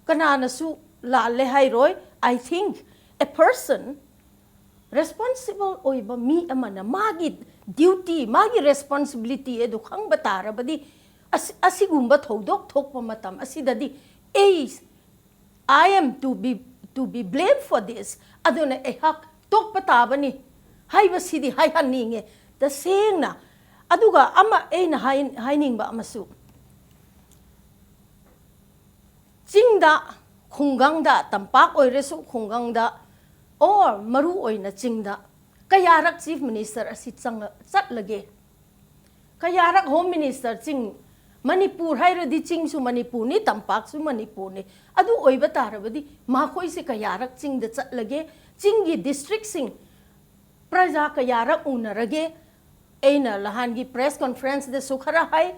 ꯀꯅꯥꯅꯁꯨ ꯂꯥꯜꯂꯦ ꯍꯥꯏꯔꯣꯏ꯫ I think a person, responsible ꯑꯣꯏꯕ ꯃꯤ ꯑꯃꯅ ꯃꯥꯒꯤ ꯗ꯭ꯌꯨꯇꯤ, ꯃꯥꯒꯤ ꯔꯦꯁꯄꯣꯟꯁꯤꯕꯤꯂꯤꯇꯤ ꯑꯗꯨ ꯈꯪꯕ ꯇꯥꯔꯕꯗꯤ ꯑꯁꯤ- ꯑꯁꯤꯒꯨꯝꯕ ꯊꯧꯗꯣꯛ ꯊꯣꯛꯄ ꯃꯇꯝ ꯑꯁꯤꯗꯗꯤ ꯑꯩ I am to be, to be blamed for this, ꯑꯗꯨꯅ ꯑꯩꯍꯥꯛ ꯇꯣꯛꯄ ꯇꯥꯕꯅꯤ ꯍꯥꯏꯕꯁꯤꯗꯤ ꯍꯥꯏꯍꯟꯅꯤꯡꯉꯦ ꯇꯁꯦꯡꯅ꯫ ꯑꯗꯨꯒ ꯑꯃ ꯑꯩꯅ ꯍꯥꯏ- ꯍꯥꯏꯅꯤꯡꯕ ꯑꯃꯁꯨ, ꯆꯤꯡꯗ, ꯈꯨꯡꯒꯪꯗ, ꯇꯝꯄꯥꯛ ꯑꯣꯏꯔꯁꯨ ꯈꯨꯡꯒꯪꯗ, or ꯃꯔꯨ ꯑꯣꯏꯅ ꯆꯤꯡꯗ, ꯀꯌꯥꯔꯛ ꯆꯤꯐ ꯃꯤꯅꯤꯁꯇꯔ ꯑꯁꯤ ꯆꯪꯂ- ꯆꯠꯂꯒꯦ? ꯀꯌꯥꯔꯛ ꯍꯣꯝ ꯃꯤꯅꯤꯁꯇꯔ? ꯆꯤꯡ, ꯃꯅꯤꯄꯨꯔ ꯍꯥꯏꯔꯗꯤ ꯆꯤꯡꯁꯨ ꯃꯅꯤꯄꯨꯔꯅꯤ, ꯇꯝꯄꯥꯛꯁꯨ ꯃꯅꯤꯄꯨꯔꯅꯤ꯫ ꯑꯗꯨ ꯑꯣꯏꯕ ꯇꯥꯔꯕꯗꯤ ꯃꯈꯣꯏꯁꯦ ꯀꯌꯥꯔꯛ ꯆꯤꯡꯗ ꯆꯠꯂꯒꯦ? ꯆꯤꯡꯒꯤ ꯗꯤꯁꯇ꯭ꯔꯤꯛꯁꯤꯡ ꯄ꯭ꯔꯖꯥ ꯀꯌꯥꯔꯛ ꯎꯅꯔꯒꯦ? ꯑꯩꯅ ꯅꯍꯥꯟꯒꯤ ꯄ꯭ꯔꯦꯁ ꯀꯣꯟꯐ꯭ꯔꯦꯟꯁꯇꯁꯨ ꯈꯔ ꯍꯥꯏ,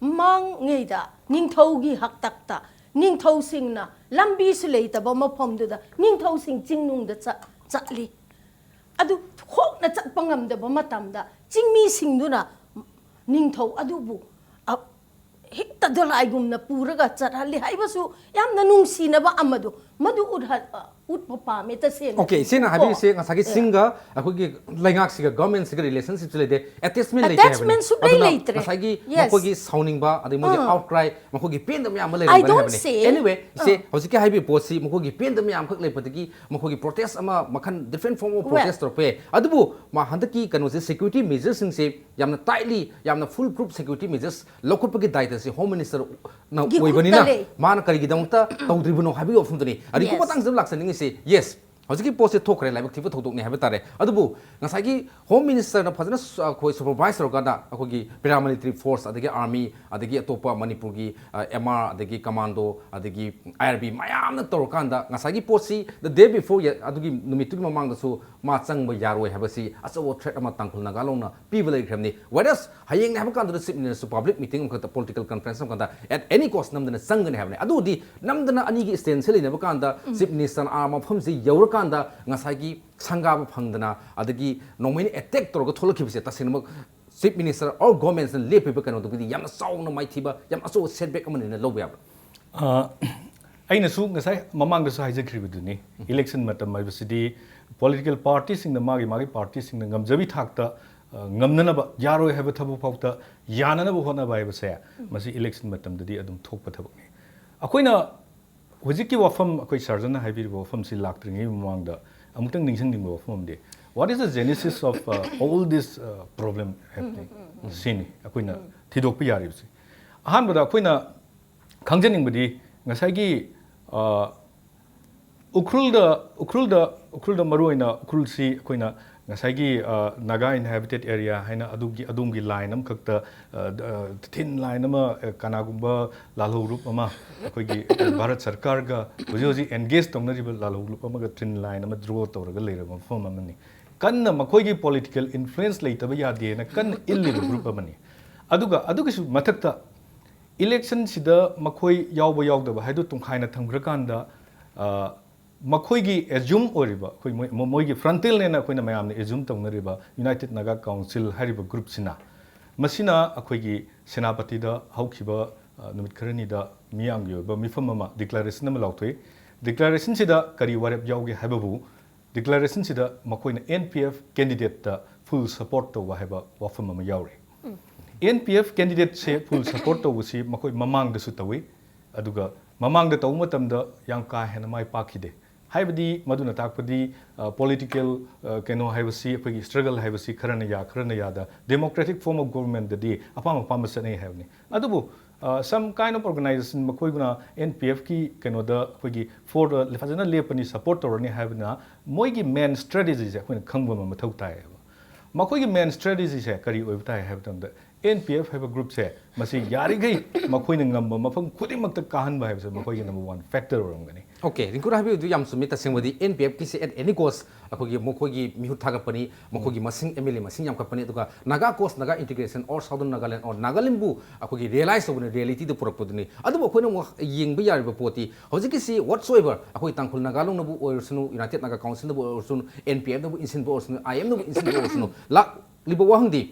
ꯃꯃꯥꯡꯉꯩꯗ ꯅꯤꯡꯊꯧꯒꯤ ꯍꯥꯛꯇꯛꯇ ꯅꯤꯡꯊꯧꯁꯤꯡꯅ ꯂꯝꯕꯤꯁꯨ ꯂꯩꯇꯕ ꯃꯐꯝꯗꯨꯗ ꯅꯤꯡꯊꯧꯁꯤꯡ ꯆꯤꯡꯅꯨꯡꯗ ꯆꯠ- ꯆꯠꯂꯤ꯫ ꯑꯗꯨ ꯈꯣꯡꯅ ꯆꯠꯄ ꯉꯝꯗꯕ ꯃꯇꯝꯗ ꯆꯤꯡꯃꯤꯁꯤꯡꯗꯨꯅ ꯅꯤꯡꯊꯧ ꯑꯗꯨꯕꯨ ꯑ- ꯍꯦꯛꯇ ꯗꯣꯂꯥꯏꯒꯨꯝꯅ ꯄꯨꯔꯒ ꯆꯠꯍꯜꯂꯤ ꯍꯥꯏꯕꯁꯨ ꯌꯥꯝꯅ ꯅꯨꯡꯁꯤꯅꯕ ꯑꯃꯗꯣ ꯃꯗꯨ ꯎꯠꯍ-, ꯑ, ꯎꯠꯄ ꯄꯥꯝꯃꯦ ꯇꯁꯦꯡꯅ꯫ ꯑꯣꯀꯦ, ꯏꯆꯦꯅ ꯀꯣ? ꯍꯥꯏꯕꯤꯔꯤꯁꯦ ꯉꯁꯥꯏꯒꯤ ꯑꯦ꯫ ꯁꯤꯡꯒ ꯑꯩꯈꯣꯏꯒꯤ ꯂꯩꯉꯥꯛꯁꯤꯒ, ꯒꯚꯔꯟꯃꯦꯟꯁꯤꯒ ꯔꯤꯂꯦꯁꯟꯁꯤꯞꯁꯤ ꯂꯩꯇꯦ, ꯑꯦꯇꯦꯆꯃꯦꯟ ꯂꯩꯇꯦ ꯍꯥꯏꯕꯅꯤ꯫ ꯑꯦꯇꯦꯆꯃꯦꯟ ꯁꯨꯡꯂꯩ ꯑꯗꯨꯅ ꯂꯩꯇ꯭ꯔꯦ꯫ ꯉꯁꯥꯏꯒꯤ Yes. ꯃꯈꯣꯏꯒꯤ ꯁꯥꯎꯅꯤꯡꯕ, ꯑꯗꯩ ꯃꯣꯏꯒꯤ ꯑꯥ꯫ ꯑꯥꯎꯠꯀ꯭ꯔꯥꯏ, ꯃꯈꯣꯏꯒꯤ ꯄꯦꯟꯗꯕ ꯃꯌꯥꯝ ꯑꯃ I ꯂꯩꯔꯝꯒꯅꯤ don't ꯍꯥꯏꯕꯅꯤ꯫ say, ꯑꯦꯅꯤꯋꯦ, ꯏꯆꯦ, ꯑꯥ꯫ ꯍꯧꯖꯤꯛꯀꯤ ꯍꯥꯏꯕꯤꯕ ꯄꯣꯠꯁꯤ ꯃꯈꯣꯏꯒꯤ ꯄꯦꯟꯗꯕ ꯃꯌꯥꯝ ꯈꯛ ꯂꯩꯕꯗꯒꯤ ꯃꯈꯣꯏꯒꯤ ꯄ꯭ꯔꯣꯇꯦꯁ ꯑꯃ ꯃꯈꯜ different form of Well. protest ꯇꯧꯔꯛꯄ ꯌꯥꯏ꯫ ꯑꯗꯨꯕꯨ ꯃꯥ ꯍꯟꯗꯛꯀꯤ ꯀꯩꯅꯣꯁꯦ, ꯁꯦꯀ꯭ꯌꯨꯔꯤꯇꯤ ꯃꯦꯖꯔꯁꯤꯡꯁꯦ ꯌꯥꯝꯅ ꯇꯥꯏꯠꯂꯤ, ꯌꯥꯝꯅ ꯐꯨꯜ ꯄ꯭ꯔꯨꯐ ꯁꯦꯀ꯭ꯌꯨꯔꯤꯇꯤ ꯃꯦꯖꯔꯁ ꯂꯧꯈꯠꯄꯒꯤ ꯗꯥꯏꯇꯁꯦ ꯍꯣꯝ ꯃꯤꯅꯤꯁꯇꯔꯅ ꯒꯤ ꯈꯨꯠꯇ ꯑꯣꯏꯕꯅꯤꯅ ꯂꯩ꯫ ꯃꯥꯅ ꯀꯔꯤꯒꯤꯗꯃꯛꯇ ꯇꯧꯗ꯭ꯔꯤꯕꯅꯣ ꯍꯥꯏꯕꯒꯤ ꯋꯥꯐꯝꯗꯨꯅꯤ꯫ ꯑꯗꯒꯤ Yes. ꯃꯇꯥꯡꯁꯤꯗ ꯂꯥꯛꯆꯅꯤꯡꯉꯤꯁꯤ, ꯌꯦꯁ, ꯍꯧꯖꯤꯛꯀꯤ ꯄꯣꯠꯁꯦ ꯊꯣꯛꯈ꯭ꯔꯦ, ꯂꯥꯏꯕꯛ ꯊꯤꯕ ꯊꯧꯗꯣꯛꯅꯤ ꯍꯥꯏꯕ ꯇꯥꯔꯦ꯫ ꯑꯗꯨꯕꯨ ꯉꯁꯥꯏꯒꯤ ꯍꯣꯝ ꯃꯤꯅꯤꯁꯇꯔꯅ ꯐꯖꯅ ꯁ-, ꯑꯩꯈꯣꯏ ꯁꯨꯄꯔꯚꯥꯏꯁ ꯇꯧꯔꯀꯥꯟꯗ ꯑꯩꯈꯣꯏꯒꯤ ꯄꯦꯔꯥꯃꯤꯂꯤꯇꯔꯤ ꯐꯣꯔꯁ, ꯑꯗꯒꯤ ꯑꯥꯔꯃꯤ, ꯑꯗꯒꯤ ꯑꯇꯣꯞꯄ ꯃꯅꯤꯄꯨꯔꯒꯤ, ꯑ, ꯑꯦꯝ ꯑꯥꯔ, ꯑꯗꯒꯤ ꯀꯃꯥꯟꯗꯣ, ꯑꯗꯒꯤ ꯑꯥꯏ ꯑꯥꯔ ꯕꯤ ꯃꯌꯥꯝꯅ ꯇꯧꯔꯀꯥꯟꯗ ꯉꯁꯥꯏꯒꯤ ꯄꯣꯠꯁꯤ the day before, ꯌ-, ꯑꯗꯨꯒꯤ ꯅꯨꯃꯤꯠꯇꯨꯒꯤ ꯃꯃꯥꯡꯗꯁꯨ ꯃꯥ ꯆꯪꯕ ꯌꯥꯔꯣꯏ ꯍꯥꯏꯕꯁꯤ ꯑꯆꯧꯕ ꯊ꯭ꯔꯦꯠ ꯑꯃ ꯇꯥꯡꯈꯨꯜ ꯅꯥꯒꯥ ꯂꯣꯟꯅ ꯄꯤꯕ ꯂꯩꯈ꯭ꯔꯕꯅꯤ꯫ Whereas ꯍꯌꯦꯡꯅꯦ ꯍꯥꯏꯕ ꯀꯥꯟꯗꯨꯗ ꯆꯤꯐ ꯃꯤꯅꯤꯁꯇꯔꯁꯨ ꯄꯕ꯭ꯂꯤꯛ ꯃꯤꯇꯤꯡ ꯑꯃꯈꯛꯇ, ꯄꯣꯂꯤꯇꯤꯀꯦꯜ ꯀꯟꯐ꯭ꯔꯦꯟꯁ ꯑꯃꯈꯛꯇ at any cost ꯅꯝꯗꯅ ꯆꯪꯒꯅꯤ ꯍꯥꯏꯕꯅꯤ꯫ ꯑꯗꯨꯗꯤ ꯅꯝꯗꯅ ꯑꯅꯤꯒꯤ ꯁ꯭ꯇꯦꯟꯁꯦ ꯂꯩꯅꯕ ꯀꯥꯟꯗ ꯆꯤꯐ ꯃꯤꯅꯤꯁꯇꯔꯅ ꯑꯥ ꯃꯐꯝꯁꯤ ꯌꯧꯔꯀꯥꯟꯗ ꯉꯁꯥꯏꯒꯤ ꯁꯪꯒꯥꯕ ꯐꯪꯗꯅ, ꯑꯗꯒꯤ ꯅꯣꯡꯃꯩꯅ ꯑꯦꯇꯦꯛ ꯇꯧꯔꯒ ꯊꯣꯛꯂꯛꯈꯤꯕꯁꯦ ꯇꯁꯦꯡꯅꯃꯛ ꯆꯤꯐ ꯃꯤꯅꯤꯁꯇꯔ or ꯒꯣꯔꯃꯦꯟꯁꯤꯅ ꯂꯦꯞꯄꯤꯕ ꯀꯩꯅꯣꯗꯨꯒꯤꯗꯤ ꯌꯥꯝꯅ ꯆꯥꯎꯅ ꯃꯥꯏꯊꯤꯕ, ꯌꯥꯝ ꯑꯆꯧꯕ ꯁꯦꯠꯕꯦꯛ ꯑꯃꯅꯤꯅ ꯂꯧꯕ ꯌꯥꯕ꯭ꯔꯥ? ꯑ, ꯑꯩꯅꯁꯨ ꯉꯁꯥꯏ ꯃꯃꯥꯡꯗꯁꯨ ꯍꯥꯏꯖꯈ꯭ꯔꯤꯕꯗꯨꯅꯤ, ꯏꯂꯦꯛꯁꯟ ꯃꯇꯝ ꯍꯥꯏꯕꯁꯤꯗꯤ ꯄꯣꯂꯤꯇꯤꯀꯦꯜ ꯄꯥꯔꯇꯤꯁꯤꯡꯅ ꯃꯥꯒꯤ ꯃꯥꯒꯤ ꯄꯥꯔꯇꯤꯁꯤꯡꯅ ꯉꯝꯖꯕꯤ ꯊꯥꯛꯇ, ꯑ, ꯉꯝꯅꯅꯕ, ꯌꯥꯔꯣꯏ ꯍꯥꯏꯕ ꯊꯕꯛ ꯐꯥꯎꯗ ꯌꯥꯅꯅꯕ ꯍꯣꯠꯅꯕ ꯍꯥꯏꯕꯁꯦ ꯃꯁꯤ ꯏꯂꯦꯛꯁꯟ ꯃꯇꯝꯗꯗꯤ ꯑꯗꯨꯝ ꯊꯣꯛꯄ ꯊꯕꯛꯅꯤ꯫ ꯑꯩꯈꯣꯏꯅ ꯍꯧꯖꯤꯛꯀꯤ ꯋꯥꯐꯝ, ꯑꯩꯈꯣꯏ ꯁꯥꯔꯖꯟꯅ ꯍꯥꯏꯕꯤꯔꯤꯕ ꯋꯥꯐꯝꯁꯤ ꯂꯥꯛꯇ꯭ꯔꯤꯉꯩ ꯃꯃꯥꯡꯗ ꯑꯃꯨꯛꯇꯪ ꯅꯤꯡꯁꯤꯡꯅꯤꯡꯕ ꯋꯥꯐꯝ ꯑꯃꯗꯤ, what is the genesis of, uh, all this, uh, problem happening? ꯁꯤꯅꯤ ꯑꯩꯈꯣꯏꯅ ꯊꯤꯗꯣꯛꯄ ꯌꯥꯔꯤꯕꯁꯤ꯫ ꯑꯍꯥꯟꯕꯗ ꯑꯩꯈꯣꯏꯅ ꯈꯪꯖꯅꯤꯡꯕꯗꯤ ꯉꯁꯥꯏꯒꯤ, ꯑ, ꯎꯈ꯭ꯔꯨꯜꯗ, ꯎꯈ꯭ꯔꯨꯜꯗ, ꯎꯈ꯭ꯔꯨꯜꯗ ꯃꯔꯨꯑꯣꯏꯅ ꯎꯈ꯭ꯔꯨꯜꯁꯤ ꯑꯩꯈꯣꯏꯅ ꯉꯁꯥꯏꯒꯤ, ꯑ, Naga Inhabited Area ꯍꯥꯏꯅ ꯑꯗꯨꯒꯤ, ꯑꯗꯣꯝꯒꯤ ꯂꯥꯏꯟ ꯑꯃꯈꯛꯇ, ꯑ, ꯑ, ꯊꯤꯟ ꯂꯥꯏꯟ ꯑꯃ, ꯑ, ꯀꯅꯥꯒꯨꯝꯕ ꯂꯥꯜꯍꯧꯂꯨꯞ ꯑꯃ, ꯑꯩꯈꯣꯏꯒꯤ ꯚꯥꯔꯠ ꯁꯔꯀꯥꯔꯒ ꯍꯧꯖꯤꯛ ꯍꯧꯖꯤꯛ ꯑꯦꯟꯒꯦꯖ ꯇꯧꯅꯔꯤꯕ ꯂꯥꯜꯍꯧꯂꯨꯞ ꯑꯃꯒ ꯊꯤꯟ ꯂꯥꯏꯟ ꯑꯃ ꯗ꯭ꯔꯣ ꯇꯧꯔꯒ ꯂꯩꯔꯕ ꯃꯐꯝ ꯑꯃꯅꯤ꯫ ꯀꯟꯅ ꯃꯈꯣꯏꯒꯤ ꯄꯣꯂꯤꯇꯤꯀꯦꯜ ꯏꯟꯐ꯭ꯂꯨꯌꯦꯟꯁ ꯂꯩꯇꯕ ꯌꯥꯗꯦꯅ ꯀꯟꯅ ꯏꯜꯂꯤꯕ ꯒ꯭ꯔꯨꯞ ꯑꯃꯅꯤ꯫ ꯑꯗꯨꯒ ꯑꯗꯨꯒꯤꯁꯨ ꯃꯊꯛꯇ ꯏꯂꯦꯛꯁꯟꯁꯤꯗ ꯃꯈꯣꯏ ꯌꯥꯎꯕ ꯌꯥꯎꯗꯕ ꯍꯥꯏꯗꯨ ꯇꯨꯡꯈꯥꯏꯅ ꯊꯝꯈ꯭ꯔꯀꯥꯟꯗ, ꯑ, ꯃꯈꯣꯏꯒꯤ ꯑꯦꯖ꯭ꯌꯨꯝ ꯑꯣꯏꯔꯤꯕ, ꯑꯩꯈꯣꯏ ꯃꯣꯏ-, ꯃꯣꯏꯒꯤ ꯐ꯭ꯔꯟꯇꯤꯜꯅꯦꯅ ꯑꯩꯈꯣꯏꯅ ꯃꯌꯥꯝꯅ ꯑꯦꯖ꯭ꯌꯨꯝ ꯇꯧꯅꯔꯤꯕ ꯌꯨꯅꯥꯏꯇꯦꯗ ꯅꯥꯒꯥ ꯀꯥꯎꯟꯁꯤꯜ ꯍꯥꯏꯔꯤꯕ ꯒ꯭ꯔꯨꯞꯁꯤꯅ ꯃꯁꯤꯅ ꯑꯩꯈꯣꯏꯒꯤ ꯁꯦꯅꯥꯄꯇꯤꯗ ꯍꯧꯈꯤꯕ, ꯑ, ꯅꯨꯃꯤꯠ ꯈꯔꯅꯤꯗ ꯃꯤꯌꯥꯝꯒꯤ ꯑꯣꯏꯕ ꯃꯤꯐꯝ ꯑꯃ, declaration ꯑꯃ ꯂꯥꯎꯊꯣꯛꯏ꯫ Declarationꯁꯤꯗ ꯀꯔꯤ ꯋꯥꯔꯦꯞ ꯌꯥꯎꯒꯦ ꯍꯥꯏꯕꯕꯨ, declarationꯁꯤꯗ ꯃꯈꯣꯏꯅ N P F candidateꯇ full support ꯇꯧꯕ ꯍꯥꯏꯕ ꯋꯥꯐꯝ ꯑꯃ ꯌꯥꯎꯔꯤ꯫ N P F candidateꯁꯦ full support ꯇꯧꯕꯁꯤ ꯃꯈꯣꯏ ꯃꯃꯥꯡꯗꯁꯨ ꯇꯧꯏ, ꯑꯗꯨꯒ ꯃꯃꯥꯡꯗ ꯇꯧꯕ ꯃꯇꯝꯗ ꯌꯥꯝ ꯀꯥ ꯍꯦꯟꯅ ꯃꯥꯏ ꯄꯥꯛꯈꯤꯗꯦ꯫ ꯍꯥꯏꯕꯗꯤ ꯃꯗꯨꯅ ꯇꯥꯛꯄꯗꯤ, ꯑ, political, ꯑ, ꯀꯩꯅꯣ ꯍꯥꯏꯕꯁꯤ, ꯑꯩꯈꯣꯏꯒꯤ struggle ꯍꯥꯏꯕꯁꯤ ꯈꯔꯅ ꯌꯥ, ꯈꯔꯅ ꯌꯥꯗ, democratic form of governmentꯇꯗꯤ ꯑꯄꯥꯝ ꯑꯄꯥꯝꯕ ꯆꯠꯅꯩ ꯍꯥꯏꯕꯅꯤ꯫ ꯑꯗꯨꯕꯨ, ꯑ, some kind of organization, ꯃꯈꯣꯏꯅ N P Fꯀꯤ ꯀꯩꯅꯣꯗ ꯑꯩꯈꯣꯏꯒꯤ for, ꯑ, ꯐꯖꯅ ꯂꯦꯞꯄꯅꯤ, support ꯇꯧꯔꯅꯤ ꯍꯥꯏꯕꯅ ꯃꯣꯏꯒꯤ main strategyꯁꯦ ꯑꯩꯈꯣꯏꯅ ꯈꯪꯕ ꯑꯃ ꯃꯊꯧ ꯇꯥꯏꯌꯦꯕ꯫ ꯃꯈꯣꯏꯒꯤ main strategyꯁꯦ ꯀꯔꯤ ꯑꯣꯏꯕ ꯇꯥꯏ ꯍꯥꯏꯕ ꯃꯇꯝꯗ, N P F ꯍꯥꯏꯕ groupꯁꯦ ꯃꯁꯤ ꯌꯥꯔꯤꯈꯩ ꯃꯈꯣꯏꯅ ꯉꯝꯕ ꯃꯐꯝ ꯈꯨꯗꯤꯡꯃꯛꯇ ꯀꯥꯍꯟꯕ ꯍꯥꯏꯕꯁꯦ ꯃꯈꯣꯏꯒꯤ number one factor ꯑꯣꯏꯔꯝꯒꯅꯤ꯫ Okay, ꯔꯤꯡꯀꯨꯅ ꯍꯥꯏꯕꯤꯕꯗꯨ ꯌꯥꯝ ꯆꯨꯝꯃꯤ꯫ ꯇꯁꯦꯡꯕꯗꯤ N P Fꯀꯤꯁꯦ at any cost ꯑꯩꯈꯣꯏꯒꯤ ꯃꯈꯣꯏꯒꯤ ꯃꯤꯍꯨꯠ ꯊꯥꯒꯠꯄꯅꯤ, ꯃꯈꯣꯏꯒꯤ ꯃꯁꯤꯡ, M L A ꯃꯁꯤꯡ ꯌꯥꯝꯈꯠꯄꯅꯤ, ꯑꯗꯨꯒ Naga cost, Naga integration or Southern Nagaland or Nagalandꯕꯨ ꯑꯩꯈꯣꯏꯒꯤ realize ꯇꯧꯕꯅꯤ, realityꯗ ꯄꯨꯔꯛꯄꯗꯨꯅꯤ꯫ ꯑꯗꯨꯕꯨ ꯑꯩꯈꯣꯏꯅ ꯑꯃꯨꯛ ꯌꯦꯡꯕ ꯌꯥꯔꯤꯕ ꯄꯣꯠꯇꯤ ꯍꯧꯖꯤꯛꯀꯤꯁꯤ whatsoever ꯑꯩꯈꯣꯏ ꯇꯥꯡꯈꯨꯜ Naga ꯂꯣꯡꯅꯕꯨ ꯑꯣꯏꯔꯁꯅꯨ, United Naga Councilꯅꯕꯨ ꯑꯣꯏꯔꯁꯅꯨ, N P Fꯅꯕꯨ ꯏꯟꯁꯤꯟꯕ ꯑꯣꯏꯔꯁꯅꯨ, I Mꯅꯕꯨ ꯏꯟꯁꯤꯟꯕ ꯑꯣꯏꯔꯁꯅꯨ, ꯂꯥꯛꯂꯤꯕ ꯋꯥꯍꯪꯗꯤ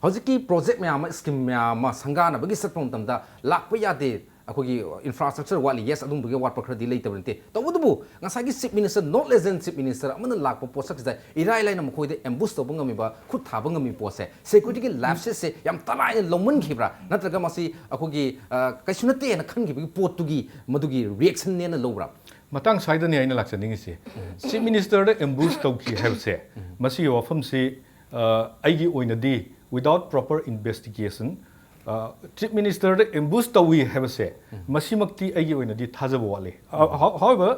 ꯍꯧꯖꯤꯛꯀꯤ project ꯃꯌꯥꯝ ꯑꯃ, scheme ꯃꯌꯥꯝ ꯑꯃ ꯁꯪꯒꯥꯅꯕꯒꯤ ꯆꯠꯄ ꯃꯇꯝꯗ ꯂꯥꯛꯄ ꯌꯥꯗꯦ, ꯑꯩꯈꯣꯏꯒꯤ infrastructure ꯋꯥꯠꯂꯤ, yes, ꯑꯗꯨꯝꯕꯒꯤ ꯑꯋꯥꯠꯄ ꯈꯔꯗꯤ ꯂꯩꯇꯕ ꯅꯠꯇꯦ꯫ ꯇꯧꯕꯇꯕꯨ ꯉꯁꯥꯏꯒꯤ Chief Minister, not less than Chief Minister ꯑꯃꯅ ꯂꯥꯛꯄ ꯄꯣꯠꯁꯛꯁꯤꯗ ꯏꯔꯥꯏ ꯂꯥꯏꯅ ꯃꯈꯣꯏꯗ ambush ꯇꯧꯕ ꯉꯝꯃꯤꯕ, ꯈꯨꯠ ꯊꯥꯕ ꯉꯝꯃꯤꯕ ꯄꯣꯠꯁꯦ, securityꯒꯤ lapsesꯁꯦ ꯌꯥꯝ ꯇꯂꯥꯏꯅ ꯂꯧꯃꯟꯈꯤꯕ꯭ꯔꯥ? ꯅꯠꯇ꯭ꯔꯒ ꯃꯁꯤ ꯑꯩꯈꯣꯏꯒꯤ, ꯑ, ꯀꯩꯁꯨ ꯅꯠꯇꯦꯅ ꯈꯟꯈꯤꯕꯒꯤ ꯄꯣꯠꯇꯨꯒꯤ ꯃꯗꯨꯒꯤ reactionꯅꯦꯅ ꯂꯧꯕ꯭ꯔꯥ? ꯃꯇꯥꯡ ꯁ꯭ꯋꯥꯏꯗꯅꯤ ꯑꯩꯅ ꯂꯥꯛꯆꯅꯤꯡꯉꯤꯁꯤ꯫ Chief Ministerꯗ ambush ꯇꯧꯈꯤ ꯍꯥꯏꯕꯁꯦ, ꯃꯁꯤꯒꯤ ꯋꯥꯐꯝꯁꯤ, ꯑ, ꯑꯩꯒꯤ ꯑꯣꯏꯅꯗꯤ without proper investigation, ꯑ, Chief Ministerꯗ ambush ꯇꯧꯏ ꯍꯥꯏꯕꯁꯦ, ꯃꯁꯤꯃꯛꯇꯤ ꯑꯩꯒꯤ ꯑꯣꯏꯅꯗꯤ ꯊꯥꯖꯕ ꯋꯥꯠꯂꯤ꯫ ꯑ, how-, however,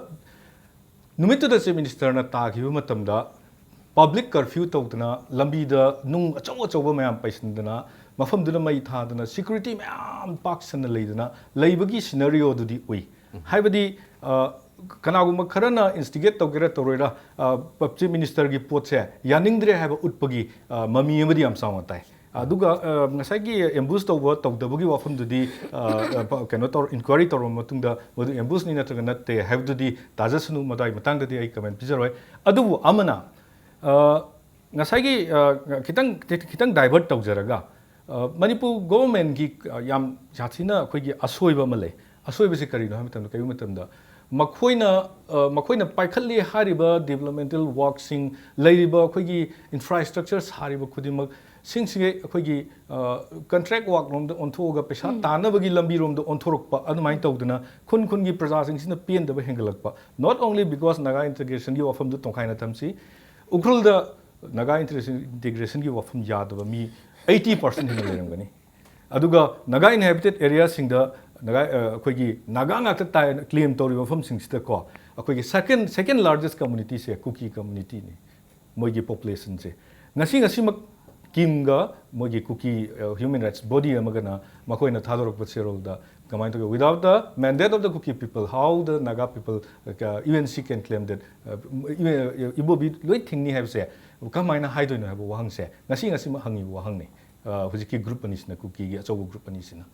ꯅꯨꯃꯤꯠꯇꯨꯗ Chief Ministerꯅ ꯇꯥꯈꯤꯕ ꯃꯇꯝꯗ public curfew ꯇꯧꯗꯅ, ꯂꯝꯕꯤꯗ ꯅꯨꯡ ꯑꯆꯧ ꯑꯆꯧꯕ ꯃꯌꯥꯝ ꯄꯩꯁꯤꯟꯗꯅ, ꯃꯐꯝꯗꯨꯗ ꯃꯩ ꯊꯥꯗꯅ, security ꯃꯌꯥꯝ ꯄꯥꯛ ꯁꯟꯅ ꯂꯩꯗꯅ ꯂꯩꯕꯒꯤ scenarioꯗꯨꯗꯤ ꯎꯏ꯫ ꯍꯥꯏꯕꯗꯤ, ꯑ, ꯀꯅꯥꯒꯨꯝꯕ ꯈꯔꯅ instigate ꯇꯧꯒꯦꯔꯥ ꯇꯧꯔꯣꯏꯔꯥ, ꯑ, ꯄ-, Chief Ministerꯒꯤ ꯄꯣꯠꯁꯦ ꯌꯥꯅꯤꯡꯗ꯭ꯔꯦ ꯍꯥꯏꯕ ꯎꯠꯄꯒꯤ, ꯑ, ꯃꯃꯤ ꯑꯃꯗꯤ ꯌꯥꯝ ꯆꯥꯎꯅ ꯇꯥꯏ꯫ ꯑꯗꯨꯒ, ꯑ, ꯉꯁꯥꯏꯒꯤ ambush ꯇꯧꯕ ꯇꯧꯗꯕꯒꯤ ꯋꯥꯐꯝꯗꯨꯗꯤ, ꯑ, ꯑ, ꯄ-, ꯀꯩꯅꯣ ꯇꯧꯔ, inquiry ꯇꯧꯔꯕ ꯃꯇꯨꯡꯗ ꯃꯗꯨ ambushꯅꯤ ꯅꯠꯇ꯭ꯔꯒ ꯅꯠꯇꯦ ꯍꯥꯏꯕꯗꯨꯗꯤ ꯇꯥꯖꯁꯅꯨ, ꯃꯗꯨꯒꯤ ꯃꯇꯥꯡꯗꯗꯤ ꯑꯩ comment ꯄꯤꯖꯔꯣꯏ꯫ ꯑꯗꯨꯕꯨ ꯑꯃꯅ, ꯑ, ꯉꯁꯥꯏꯒꯤ, ꯑ, ꯈꯤꯇꯪ, ꯈꯤꯇꯪ divert ꯇꯧꯖꯔꯒ, ꯃꯅꯤꯄꯨꯔ ꯒꯣꯚꯔꯟꯃꯦꯟꯒꯤ ꯌꯥꯝ ꯁꯥꯊꯤꯅ ꯑꯩꯈꯣꯏꯒꯤ ꯑꯁꯣꯏꯕ ꯑꯃ ꯂꯩ꯫ ꯑꯁꯣꯏꯕꯁꯤ ꯀꯔꯤꯅꯣ ꯍꯥꯏꯕ ꯃꯇꯝꯗ, ꯀꯔꯤꯒꯨꯝꯕ ꯃꯇꯝꯗ ꯃꯈꯣꯏꯅ ꯃꯈꯣꯏꯅ ꯄꯥꯏꯈꯠꯂꯤ ꯍꯥꯏꯔꯤꯕ ꯗꯤꯕ꯭ꯂꯞꯃꯦꯟꯇꯦꯜ ꯋꯥꯔꯛꯁꯤꯡ, ꯂꯩꯔꯤꯕ ꯑꯩꯈꯣꯏꯒꯤ ꯏꯟꯐ꯭ꯔꯥꯁ꯭ꯇ꯭ꯔꯛꯆꯔ ꯁꯥꯔꯤꯕ ꯈꯨꯗꯤꯡꯃꯛꯁꯤꯡꯁꯤꯒ ꯑꯩꯈꯣꯏꯒꯤ ꯀꯟꯇ꯭ꯔꯦꯛ ꯋꯥꯔꯛꯂꯣꯝꯗ ꯑꯣꯟꯊꯣꯛꯑꯒ ꯄꯩꯁꯥ ꯇꯥꯟꯅꯕꯒꯤ ꯂꯝꯕꯤꯔꯣꯝꯗ ꯑꯣꯟꯊꯣꯔꯛꯄ ꯑꯗꯨꯃꯥꯏꯅ ꯇꯧꯗꯅ ꯈꯨꯟ ꯈꯨꯟꯒꯤ ꯄ꯭ꯔꯖꯥꯁꯤꯡꯁꯤꯅ ꯄꯦꯟꯗꯕ ꯍꯦꯟꯒꯠꯂꯛꯄ꯫ Not only because ꯅꯥꯒꯥ ꯏꯟꯇꯤꯒ꯭ꯔꯦꯁꯟꯒꯤ ꯋꯥꯐꯝꯗꯨ ꯇꯣꯡꯈꯥꯏꯅ ꯊꯝꯁꯤ, ꯎꯈ꯭ꯔꯨꯜꯗ ꯅꯥꯒꯥ ꯏꯟꯇꯤꯒ꯭ꯔꯦꯁꯟꯒꯤ ꯋꯥꯐꯝ ꯌꯥꯗꯕ ꯃꯤ ꯑꯩꯠꯇꯤ ꯄꯥꯔꯁꯦꯟ ꯍꯦꯟꯅ ꯂꯩꯔꯝꯒꯅꯤ꯫ ꯑꯗꯨꯒ ꯅꯥꯒꯥ ꯏꯟꯍꯦꯕꯤꯇꯦꯠ ꯑꯦꯔꯤꯌꯥꯁꯤꯡꯗ ꯅꯥꯒꯥ ꯑꯩꯈꯣꯏꯒꯤ ꯅꯥꯒꯥ ꯉꯥꯛꯇ ꯇꯥꯏꯅ ꯀ꯭ꯂꯦꯝ ꯇꯧꯔꯤꯕ ꯃꯐꯝꯁꯤꯡꯁꯤꯗꯀꯣ, ꯑꯩꯈꯣꯏꯒꯤ ꯁꯦꯀꯦꯟ ꯁꯦꯀꯦꯟ ꯂꯥꯔꯖꯦꯁ ꯀꯝꯃꯨꯅꯤꯇꯤꯁꯦ ꯀꯨꯀꯤ ꯀꯝꯃꯨꯅꯤꯇꯤꯅꯤ꯫ ꯃꯣꯏꯒꯤ ꯄꯣꯄꯨꯂꯦꯁꯟꯁꯦ ꯉꯁꯤ ꯉꯁꯤꯃꯛ ꯀꯤꯝꯒ ꯃꯣꯏꯒꯤ ꯀꯨꯀꯤ ꯍ꯭ꯌꯨꯃꯦꯟ ꯔꯥꯏꯠꯁ ꯕꯣꯗꯤ ꯑꯃꯒꯅ ꯃꯈꯣꯏꯅ ꯊꯥꯗꯣꯔꯛꯄ ꯆꯦꯔꯣꯜꯗ ꯀꯃꯥꯏꯅ ꯇꯧꯒꯦ? Without the mandate of the Kuki people, how the Naga people, uh, U N C can claim that, uh, ꯏꯕꯣꯕꯤ ꯂꯣꯏ ꯊꯤꯡꯅꯤ ꯍꯥꯏꯕꯁꯦ ꯀꯃꯥꯏꯅ ꯍꯥꯏꯗꯣꯏꯅꯣ ꯍꯥꯏꯕ ꯋꯥꯍꯪꯁꯦ ꯉꯁꯤ ꯉꯁꯤꯃꯛ ꯍꯪꯉꯤꯕ ꯋꯥꯍꯪꯅꯤ꯫ ꯍꯧꯖꯤꯛꯀꯤ ꯒ꯭ꯔꯨꯞ ꯑꯅꯤꯁꯤꯅ, ꯀꯨꯀꯤꯒꯤ ꯑꯆꯧꯕ ꯒ꯭ꯔꯨꯞ ꯑꯅꯤꯁꯤꯅ꯫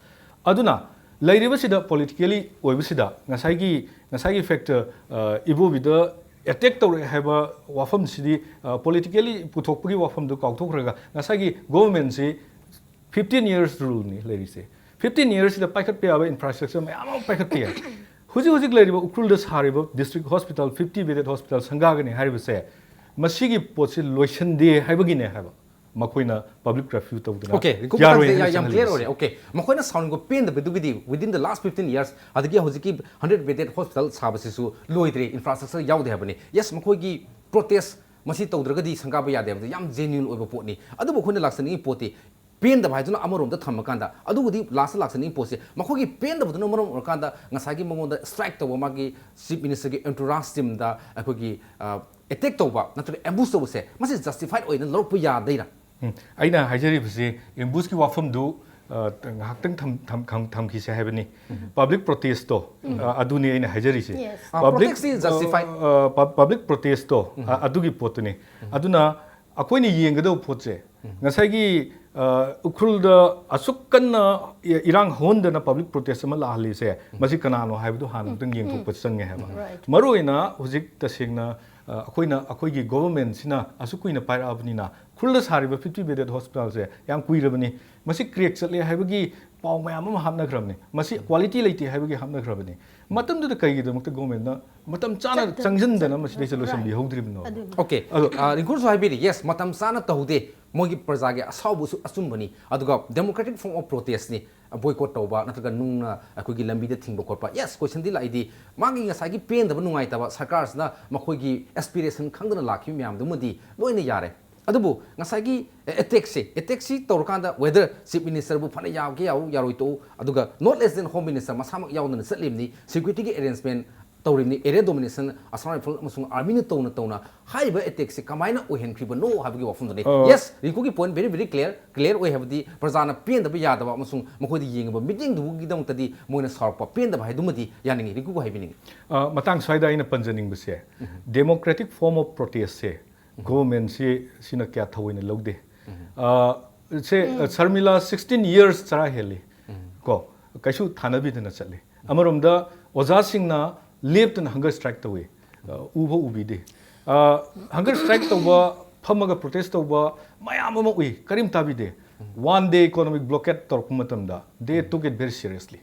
ꯑꯗꯨꯅ ꯂꯩꯔꯤꯕꯁꯤꯗ, ꯄꯣꯂꯤꯇꯤꯀꯦꯂꯤ ꯑꯣꯏꯕꯁꯤꯗ, ꯉꯁꯥꯏꯒꯤ ꯉꯁꯥꯏꯒꯤ ꯐꯦꯛꯇꯔ, ꯏꯕꯣꯕꯤꯗ ꯑꯦꯇꯦꯛ ꯇꯧꯔꯛꯑꯦ ꯍꯥꯏꯕ ꯋꯥꯐꯝꯁꯤꯗꯤ, ꯄꯣꯂꯤꯇꯤꯀꯦꯂꯤ ꯄꯨꯊꯣꯛꯄꯒꯤ ꯋꯥꯐꯝꯗꯨ ꯀꯥꯎꯊꯣꯛꯈ꯭ꯔꯒ, ꯉꯁꯥꯏꯒꯤ ꯒꯣꯚꯔꯟꯃꯦꯟꯁꯤ ꯐꯤꯐꯇꯤꯟ ꯌꯔꯁ ꯔꯨꯜꯅꯤ ꯂꯩꯔꯤꯁꯦ꯫ ꯐꯤꯐꯇꯤꯟ ꯌꯔꯁꯁꯤꯗ ꯄꯥꯏꯈꯠꯄ ꯌꯥꯕ ꯏꯟꯐ꯭ꯔꯥꯁ꯭ꯇ꯭ꯔꯛꯆꯔ ꯃꯌꯥꯝ ꯑꯃ ꯄꯥꯏꯈꯠꯄ ꯌꯥꯏ꯫ ꯍꯧꯖꯤꯛ ꯍꯧꯖꯤꯛ ꯂꯩꯔꯤꯕ ꯎꯈ꯭ꯔꯨꯜꯗ ꯁꯥꯔꯤꯕ ꯗꯤꯁꯇ꯭ꯔꯤꯛ ꯍꯣꯁꯄꯤꯇꯥꯜ, ꯐꯤꯐꯇꯤ ꯕꯦꯗꯦꯠ ꯍꯣꯁꯄꯤꯇꯥꯜ ꯁꯪꯒꯥꯒꯅꯤ ꯍꯥꯏꯔꯤꯕꯁꯦ, ꯃꯁꯤꯒꯤ ꯄꯣꯠꯁꯤ ꯂꯣꯏꯁꯤꯟꯗꯦ ꯍꯥꯏꯕꯒꯤꯅꯦ ꯍꯥꯏꯕ꯫ ꯃꯈꯣꯏꯅ ꯄꯕ꯭ꯂꯤꯛ ꯔꯤꯐ꯭ꯌꯨ ꯇꯧꯗꯅ ꯑꯣꯀꯦ, ꯔꯤꯀꯨꯝꯕ ꯌꯥꯔꯣꯏ ꯇꯥꯛꯁꯦ ꯍꯥꯏꯅ ꯌꯥꯝ ꯀ꯭ꯂꯤꯌꯥꯔ ꯆꯪꯍꯜꯂꯤꯕꯁꯦ꯫ ꯑꯣꯏꯔꯦ꯫ ꯑꯣꯀꯦ, ꯃꯈꯣꯏꯅ ꯁꯥꯎꯅꯤꯡꯕ ꯄꯦꯟꯗꯕꯗꯨꯒꯤꯗꯤ within the last fifteen years, ꯑꯗꯒꯤ ꯍꯧꯖꯤꯛꯀꯤ ꯍꯟꯗ꯭ꯔꯦꯠ ꯕꯦꯗꯦꯠ ꯍꯣꯁꯄꯤꯇꯥꯜ ꯁꯥꯕꯁꯤꯁꯨ ꯂꯣꯏꯗ꯭ꯔꯤ, ꯏꯟꯐ꯭ꯔꯥꯁ꯭ꯇ꯭ꯔꯛꯆꯔ ꯌꯥꯎꯗꯦ ꯍꯥꯏꯕꯅꯤ꯫ ꯌꯦꯁ, ꯃꯈꯣꯏꯒꯤ ꯄ꯭ꯔꯣꯇꯦꯁ ꯃꯁꯤ ꯇꯧꯗ꯭ꯔꯒꯗꯤ ꯁꯪꯒꯥꯕ ꯌꯥꯗꯦ ꯍꯥꯏꯕꯗꯨ ꯌꯥꯝ ꯖꯦꯅ꯭ꯌꯨꯟ ꯑꯣꯏꯕ ꯄꯣꯠꯅꯤ꯫ ꯑꯗꯨꯕꯨ ꯑꯩꯈꯣꯏꯅ ꯂꯥꯛꯆꯅꯤꯡꯉꯤ ꯄꯣꯠꯇꯤ ꯄꯦꯟꯗꯕ ꯍꯥꯏꯗꯨꯅ ꯑꯃꯔꯣꯝꯗ ꯊꯝꯃꯀꯥꯟꯗ, ꯑꯗꯨꯕꯨꯗꯤ ꯂꯥꯁꯇ ꯂꯥꯛꯆꯅꯤꯡꯉꯤ ꯄꯣꯠꯁꯦ, ꯃꯈꯣꯏꯒꯤ ꯄꯦꯟꯗꯕꯗꯨꯅ ꯃꯔꯝ ꯑꯣꯏꯔꯀꯥꯟꯗ ꯉꯁꯥꯏꯒꯤ ꯃꯉꯣꯟꯗ ꯁ꯭ꯇ꯭ꯔꯥꯏꯛ ꯇꯧꯕ, ꯃꯥꯒꯤ ꯆꯤꯐ ꯃꯤꯅꯤꯁꯇꯔꯒꯤ ꯑꯦꯟꯇꯨꯔꯥꯁ ꯇꯤꯝꯗ ꯑꯩꯈꯣꯏꯒꯤ ꯑꯦꯇꯦꯛ ꯇꯧꯕ ꯅꯠꯇ꯭ꯔꯒ ꯑꯦꯝꯕꯨꯁ ꯇꯧꯕꯁꯦ, ꯃꯁꯤ ꯖꯁꯇꯤꯐꯥꯏꯠ ꯑꯣꯏꯅ ꯂꯧꯔꯛꯄ ꯌꯥꯗꯣꯏꯔꯥ? ꯎꯝ, ꯑꯩꯅ ꯍꯥꯏꯖꯔꯤꯕꯁꯤ ꯑꯦꯝꯕꯨꯁꯀꯤ ꯋꯥꯐꯝꯗꯨ, ꯑ, ꯉꯥꯏꯍꯥꯛꯇꯪ ꯊꯝ-, ꯊꯝ-, ꯊꯝ-, ꯊꯝꯈꯤꯁꯦ ꯍꯥꯏꯕꯅꯤ꯫ ꯄꯕ꯭ꯂꯤꯛ ꯄ꯭ꯔꯣꯇꯦꯁꯇꯣ, ꯑ, ꯑꯗꯨꯅꯤ ꯑꯩꯅ ꯍꯥꯏꯖꯔꯤꯁꯦ꯫ ꯌꯦꯁ꯫ ꯑ, ꯄꯕ꯭ꯂꯤꯛ, ꯄ꯭ꯔꯣꯇꯦꯁꯇꯤ ꯖꯁꯇꯤꯐꯥꯏꯠ꯫ ꯑ, ꯄ-, ꯄꯕ꯭ꯂꯤꯛ ꯄ꯭ꯔꯣꯇꯦꯁꯇꯣ, ꯑ, ꯑꯗꯨꯒꯤ ꯄꯣꯠꯇꯨꯅꯤ꯫ ꯑꯗꯨꯅ ꯑꯩꯈꯣꯏꯅ ꯌꯦꯡꯒꯗꯕ ꯄꯣꯠꯁꯦ, ꯉꯁꯥꯏꯒꯤ, ꯑ, ꯎꯈ꯭ꯔꯨꯜꯗ ꯑꯁꯨꯛ ꯀꯟꯅ ꯏ-, ꯏꯔꯥꯡ ꯍꯧꯍꯟꯗꯅ ꯄꯕ꯭ꯂꯤꯛ ꯄ꯭ꯔꯣꯇꯦꯁ ꯑꯃ ꯂꯥꯛꯍꯜꯂꯤꯁꯦ, ꯃꯁꯤ ꯀꯅꯥꯅꯣ ꯍꯥꯏꯕꯗꯨ ꯍꯥꯟꯅ ꯑꯝꯇꯪ ꯌꯦꯡꯊꯣꯛꯄ ꯆꯪꯉꯦ ꯍꯥꯏꯕ꯫ ꯔꯥꯏꯠ꯫ ꯃꯔꯨꯑꯣꯏꯅ ꯍꯧꯖꯤꯛ ꯇꯁꯦꯡꯅ ꯑ, ꯑꯩꯈꯣꯏꯅ, ꯑꯩꯈꯣꯏꯒꯤ ꯒꯣꯚꯔꯟꯃꯦꯟꯠꯁꯤꯅ ꯑꯁꯨꯛ ꯀꯨꯏꯅ ꯄꯥꯏꯔꯛꯑꯕꯅꯤꯅ, ꯎꯈ꯭ꯔꯨꯜꯗ ꯁꯥꯔꯤꯕ fifty bedded hospitalꯁꯦ ꯌꯥꯝ ꯀꯨꯏꯔꯕꯅꯤ, ꯃꯁꯤ crack ꯆꯠꯂꯦ ꯍꯥꯏꯕꯒꯤ ꯄꯥꯎ ꯃꯌꯥꯝ ꯑꯃ ꯍꯥꯞꯅꯈ꯭ꯔꯕꯅꯤ, ꯃꯁꯤ quality ꯂꯩꯇꯦ ꯍꯥꯏꯕꯒꯤ ꯍꯥꯞꯅꯈ꯭ꯔꯕꯅꯤ꯫ ꯃꯇꯝꯗꯨꯗ ꯀꯩꯒꯤꯗꯃꯛꯇ ꯒꯣꯚꯔꯟꯃꯦꯟꯠꯅ ꯃꯇꯝ ꯆꯥꯅ ꯆꯠ-, ꯆꯠ-, ꯆꯪꯁꯤꯟꯗꯅ ꯆꯠ-, ꯃꯁꯤꯗꯩꯁꯤꯗ right. ꯂꯣꯏꯁꯤꯟꯕꯤꯍꯧꯗ꯭ꯔꯤꯕꯅꯣ? ꯑꯗꯨꯅꯤ꯫ ꯑꯣꯀꯦ꯫ ꯑꯗꯣ ꯑ, ꯔꯤꯡꯀꯨꯁꯨ ꯍꯥꯏꯕꯤꯔꯤ, ꯌꯦꯁ, ꯃꯇꯝ ꯆꯥꯅ ꯇꯧꯍꯧꯗꯦ, ꯃꯣꯏꯒꯤ ꯄ꯭ꯔꯖꯥꯒꯤ ꯑꯁꯥꯎꯕꯁꯨ ꯑꯆꯨꯝꯕꯅꯤ, ꯑꯗꯨꯒ democratic form of protestꯅꯤ꯫ Boycott ꯇꯧꯕ ꯅꯠꯇ꯭ꯔꯒ ꯅꯨꯡꯅ ꯑꯩꯈꯣꯏꯒꯤ ꯂꯝꯕꯤꯗ ꯊꯤꯡꯕ ꯈꯣꯠꯄ, ꯌꯦꯁ, questionꯗꯤ ꯂꯥꯛꯏꯗꯤ, ꯃꯥꯒꯤ ꯉꯁꯥꯏꯒꯤ ꯄꯦꯟꯗꯕ ꯅꯨꯡꯉꯥꯏꯇꯕ ꯁꯔꯀꯥꯔꯁꯤꯅ ꯃꯈꯣꯏꯒꯤ aspiration ꯈꯪꯗꯅ ꯂꯥꯛꯈꯤꯕ ꯃꯌꯥꯝꯗꯨꯃꯗꯤ ꯂꯣꯏꯅ ꯌꯥꯔꯦ꯫ ꯑꯗꯨꯕꯨ ꯉꯁꯥꯏꯒꯤ attackꯁꯦ, attackꯁꯤ ꯇꯧꯔꯀꯥꯟꯗ whether Chief Ministerꯕꯨ ꯐꯅ ꯌꯥꯒꯦ ꯌꯥꯎ, ꯌꯥꯔꯣꯏ ꯇꯣꯛꯎ, ꯑꯗꯨꯒ not less than Home Minister ꯃꯁꯥꯃꯛ ꯌꯥꯎꯗꯅ ꯆꯠꯂꯤꯕꯅꯤ, securityꯒꯤ arrangement ꯇꯧꯔꯤꯕꯅꯤ, area domination, Assam Rifle ꯑꯃꯁꯨꯡ armyꯅ ꯇꯧꯅ ꯇꯧꯅ ꯍꯥꯏꯔꯤꯕ attackꯁꯤ ꯀꯃꯥꯏꯅ ꯑꯣꯏꯍꯟꯈ꯭ꯔꯤꯕꯅꯣ ꯍꯥꯏꯕꯒꯤ ꯋꯥꯐꯝꯗꯨꯅꯤ꯫ ꯑ, Yes, ꯔꯤꯡꯀꯨꯒꯤ point very, very clear, clear ꯑꯣꯏ, ꯍꯥꯏꯕꯗꯤ ꯄ꯭ꯔꯖꯥꯅ ꯄꯦꯟꯗꯕ ꯌꯥꯗꯕ ꯑꯃꯁꯨꯡ ꯃꯈꯣꯏꯗ ꯌꯦꯡꯉꯤꯕ ꯃꯤꯠꯌꯦꯡꯗꯨꯒꯤꯗꯃꯛꯇꯗꯤ ꯃꯣꯏꯅ ꯁꯥꯎꯔꯛꯄ ꯄꯦꯟꯗꯕ ꯍꯥꯏꯗꯨꯃꯗꯤ ꯌꯥꯅꯤꯡꯉꯤ, ꯔꯤꯡꯀꯨ ꯍꯥꯏꯕꯤꯅꯤꯡꯉꯤ꯫ ꯑ, ꯃꯇꯥꯡ ꯁ꯭ꯋꯥꯏꯗ ꯑꯩꯅ ꯄꯟꯖꯅꯤꯡꯕꯁꯦ, democratic form of protestꯁꯦ ꯒꯣꯚꯔꯟꯃꯦꯟꯠꯁꯤ ꯁꯤꯅ ꯀꯌꯥ ꯊꯑꯣꯏꯅ ꯂꯧꯗꯦ꯫ ꯑ, ꯁꯦ, ꯑ, ꯁꯔꯃꯤꯂꯥ sixteen years ꯆꯔꯥ ꯍꯦꯜꯂꯤ, ꯀꯣ, ꯀꯩꯁꯨ ꯊꯥꯅꯕꯤꯗꯅ ꯆꯠꯂꯤ꯫ ꯑꯃꯔꯣꯝꯗ ꯑꯣꯖꯥꯁꯤꯡꯅ ꯂꯦꯞꯇꯅ hunger strike ꯇꯧꯏ, ꯑ, ꯎꯐꯥꯎ ꯎꯕꯤꯗꯦ꯫ ꯑ, hunger strike ꯇꯧꯕ, ꯐꯝꯃꯒ protest ꯇꯧꯕ ꯃꯌꯥꯝ ꯑꯃ ꯎꯏ, ꯀꯔꯤꯝ ꯇꯥꯕꯤꯗꯦ꯫ One day economic blockade ꯇꯧꯔꯛꯄ ꯃꯇꯝꯗ they took it very seriously꯫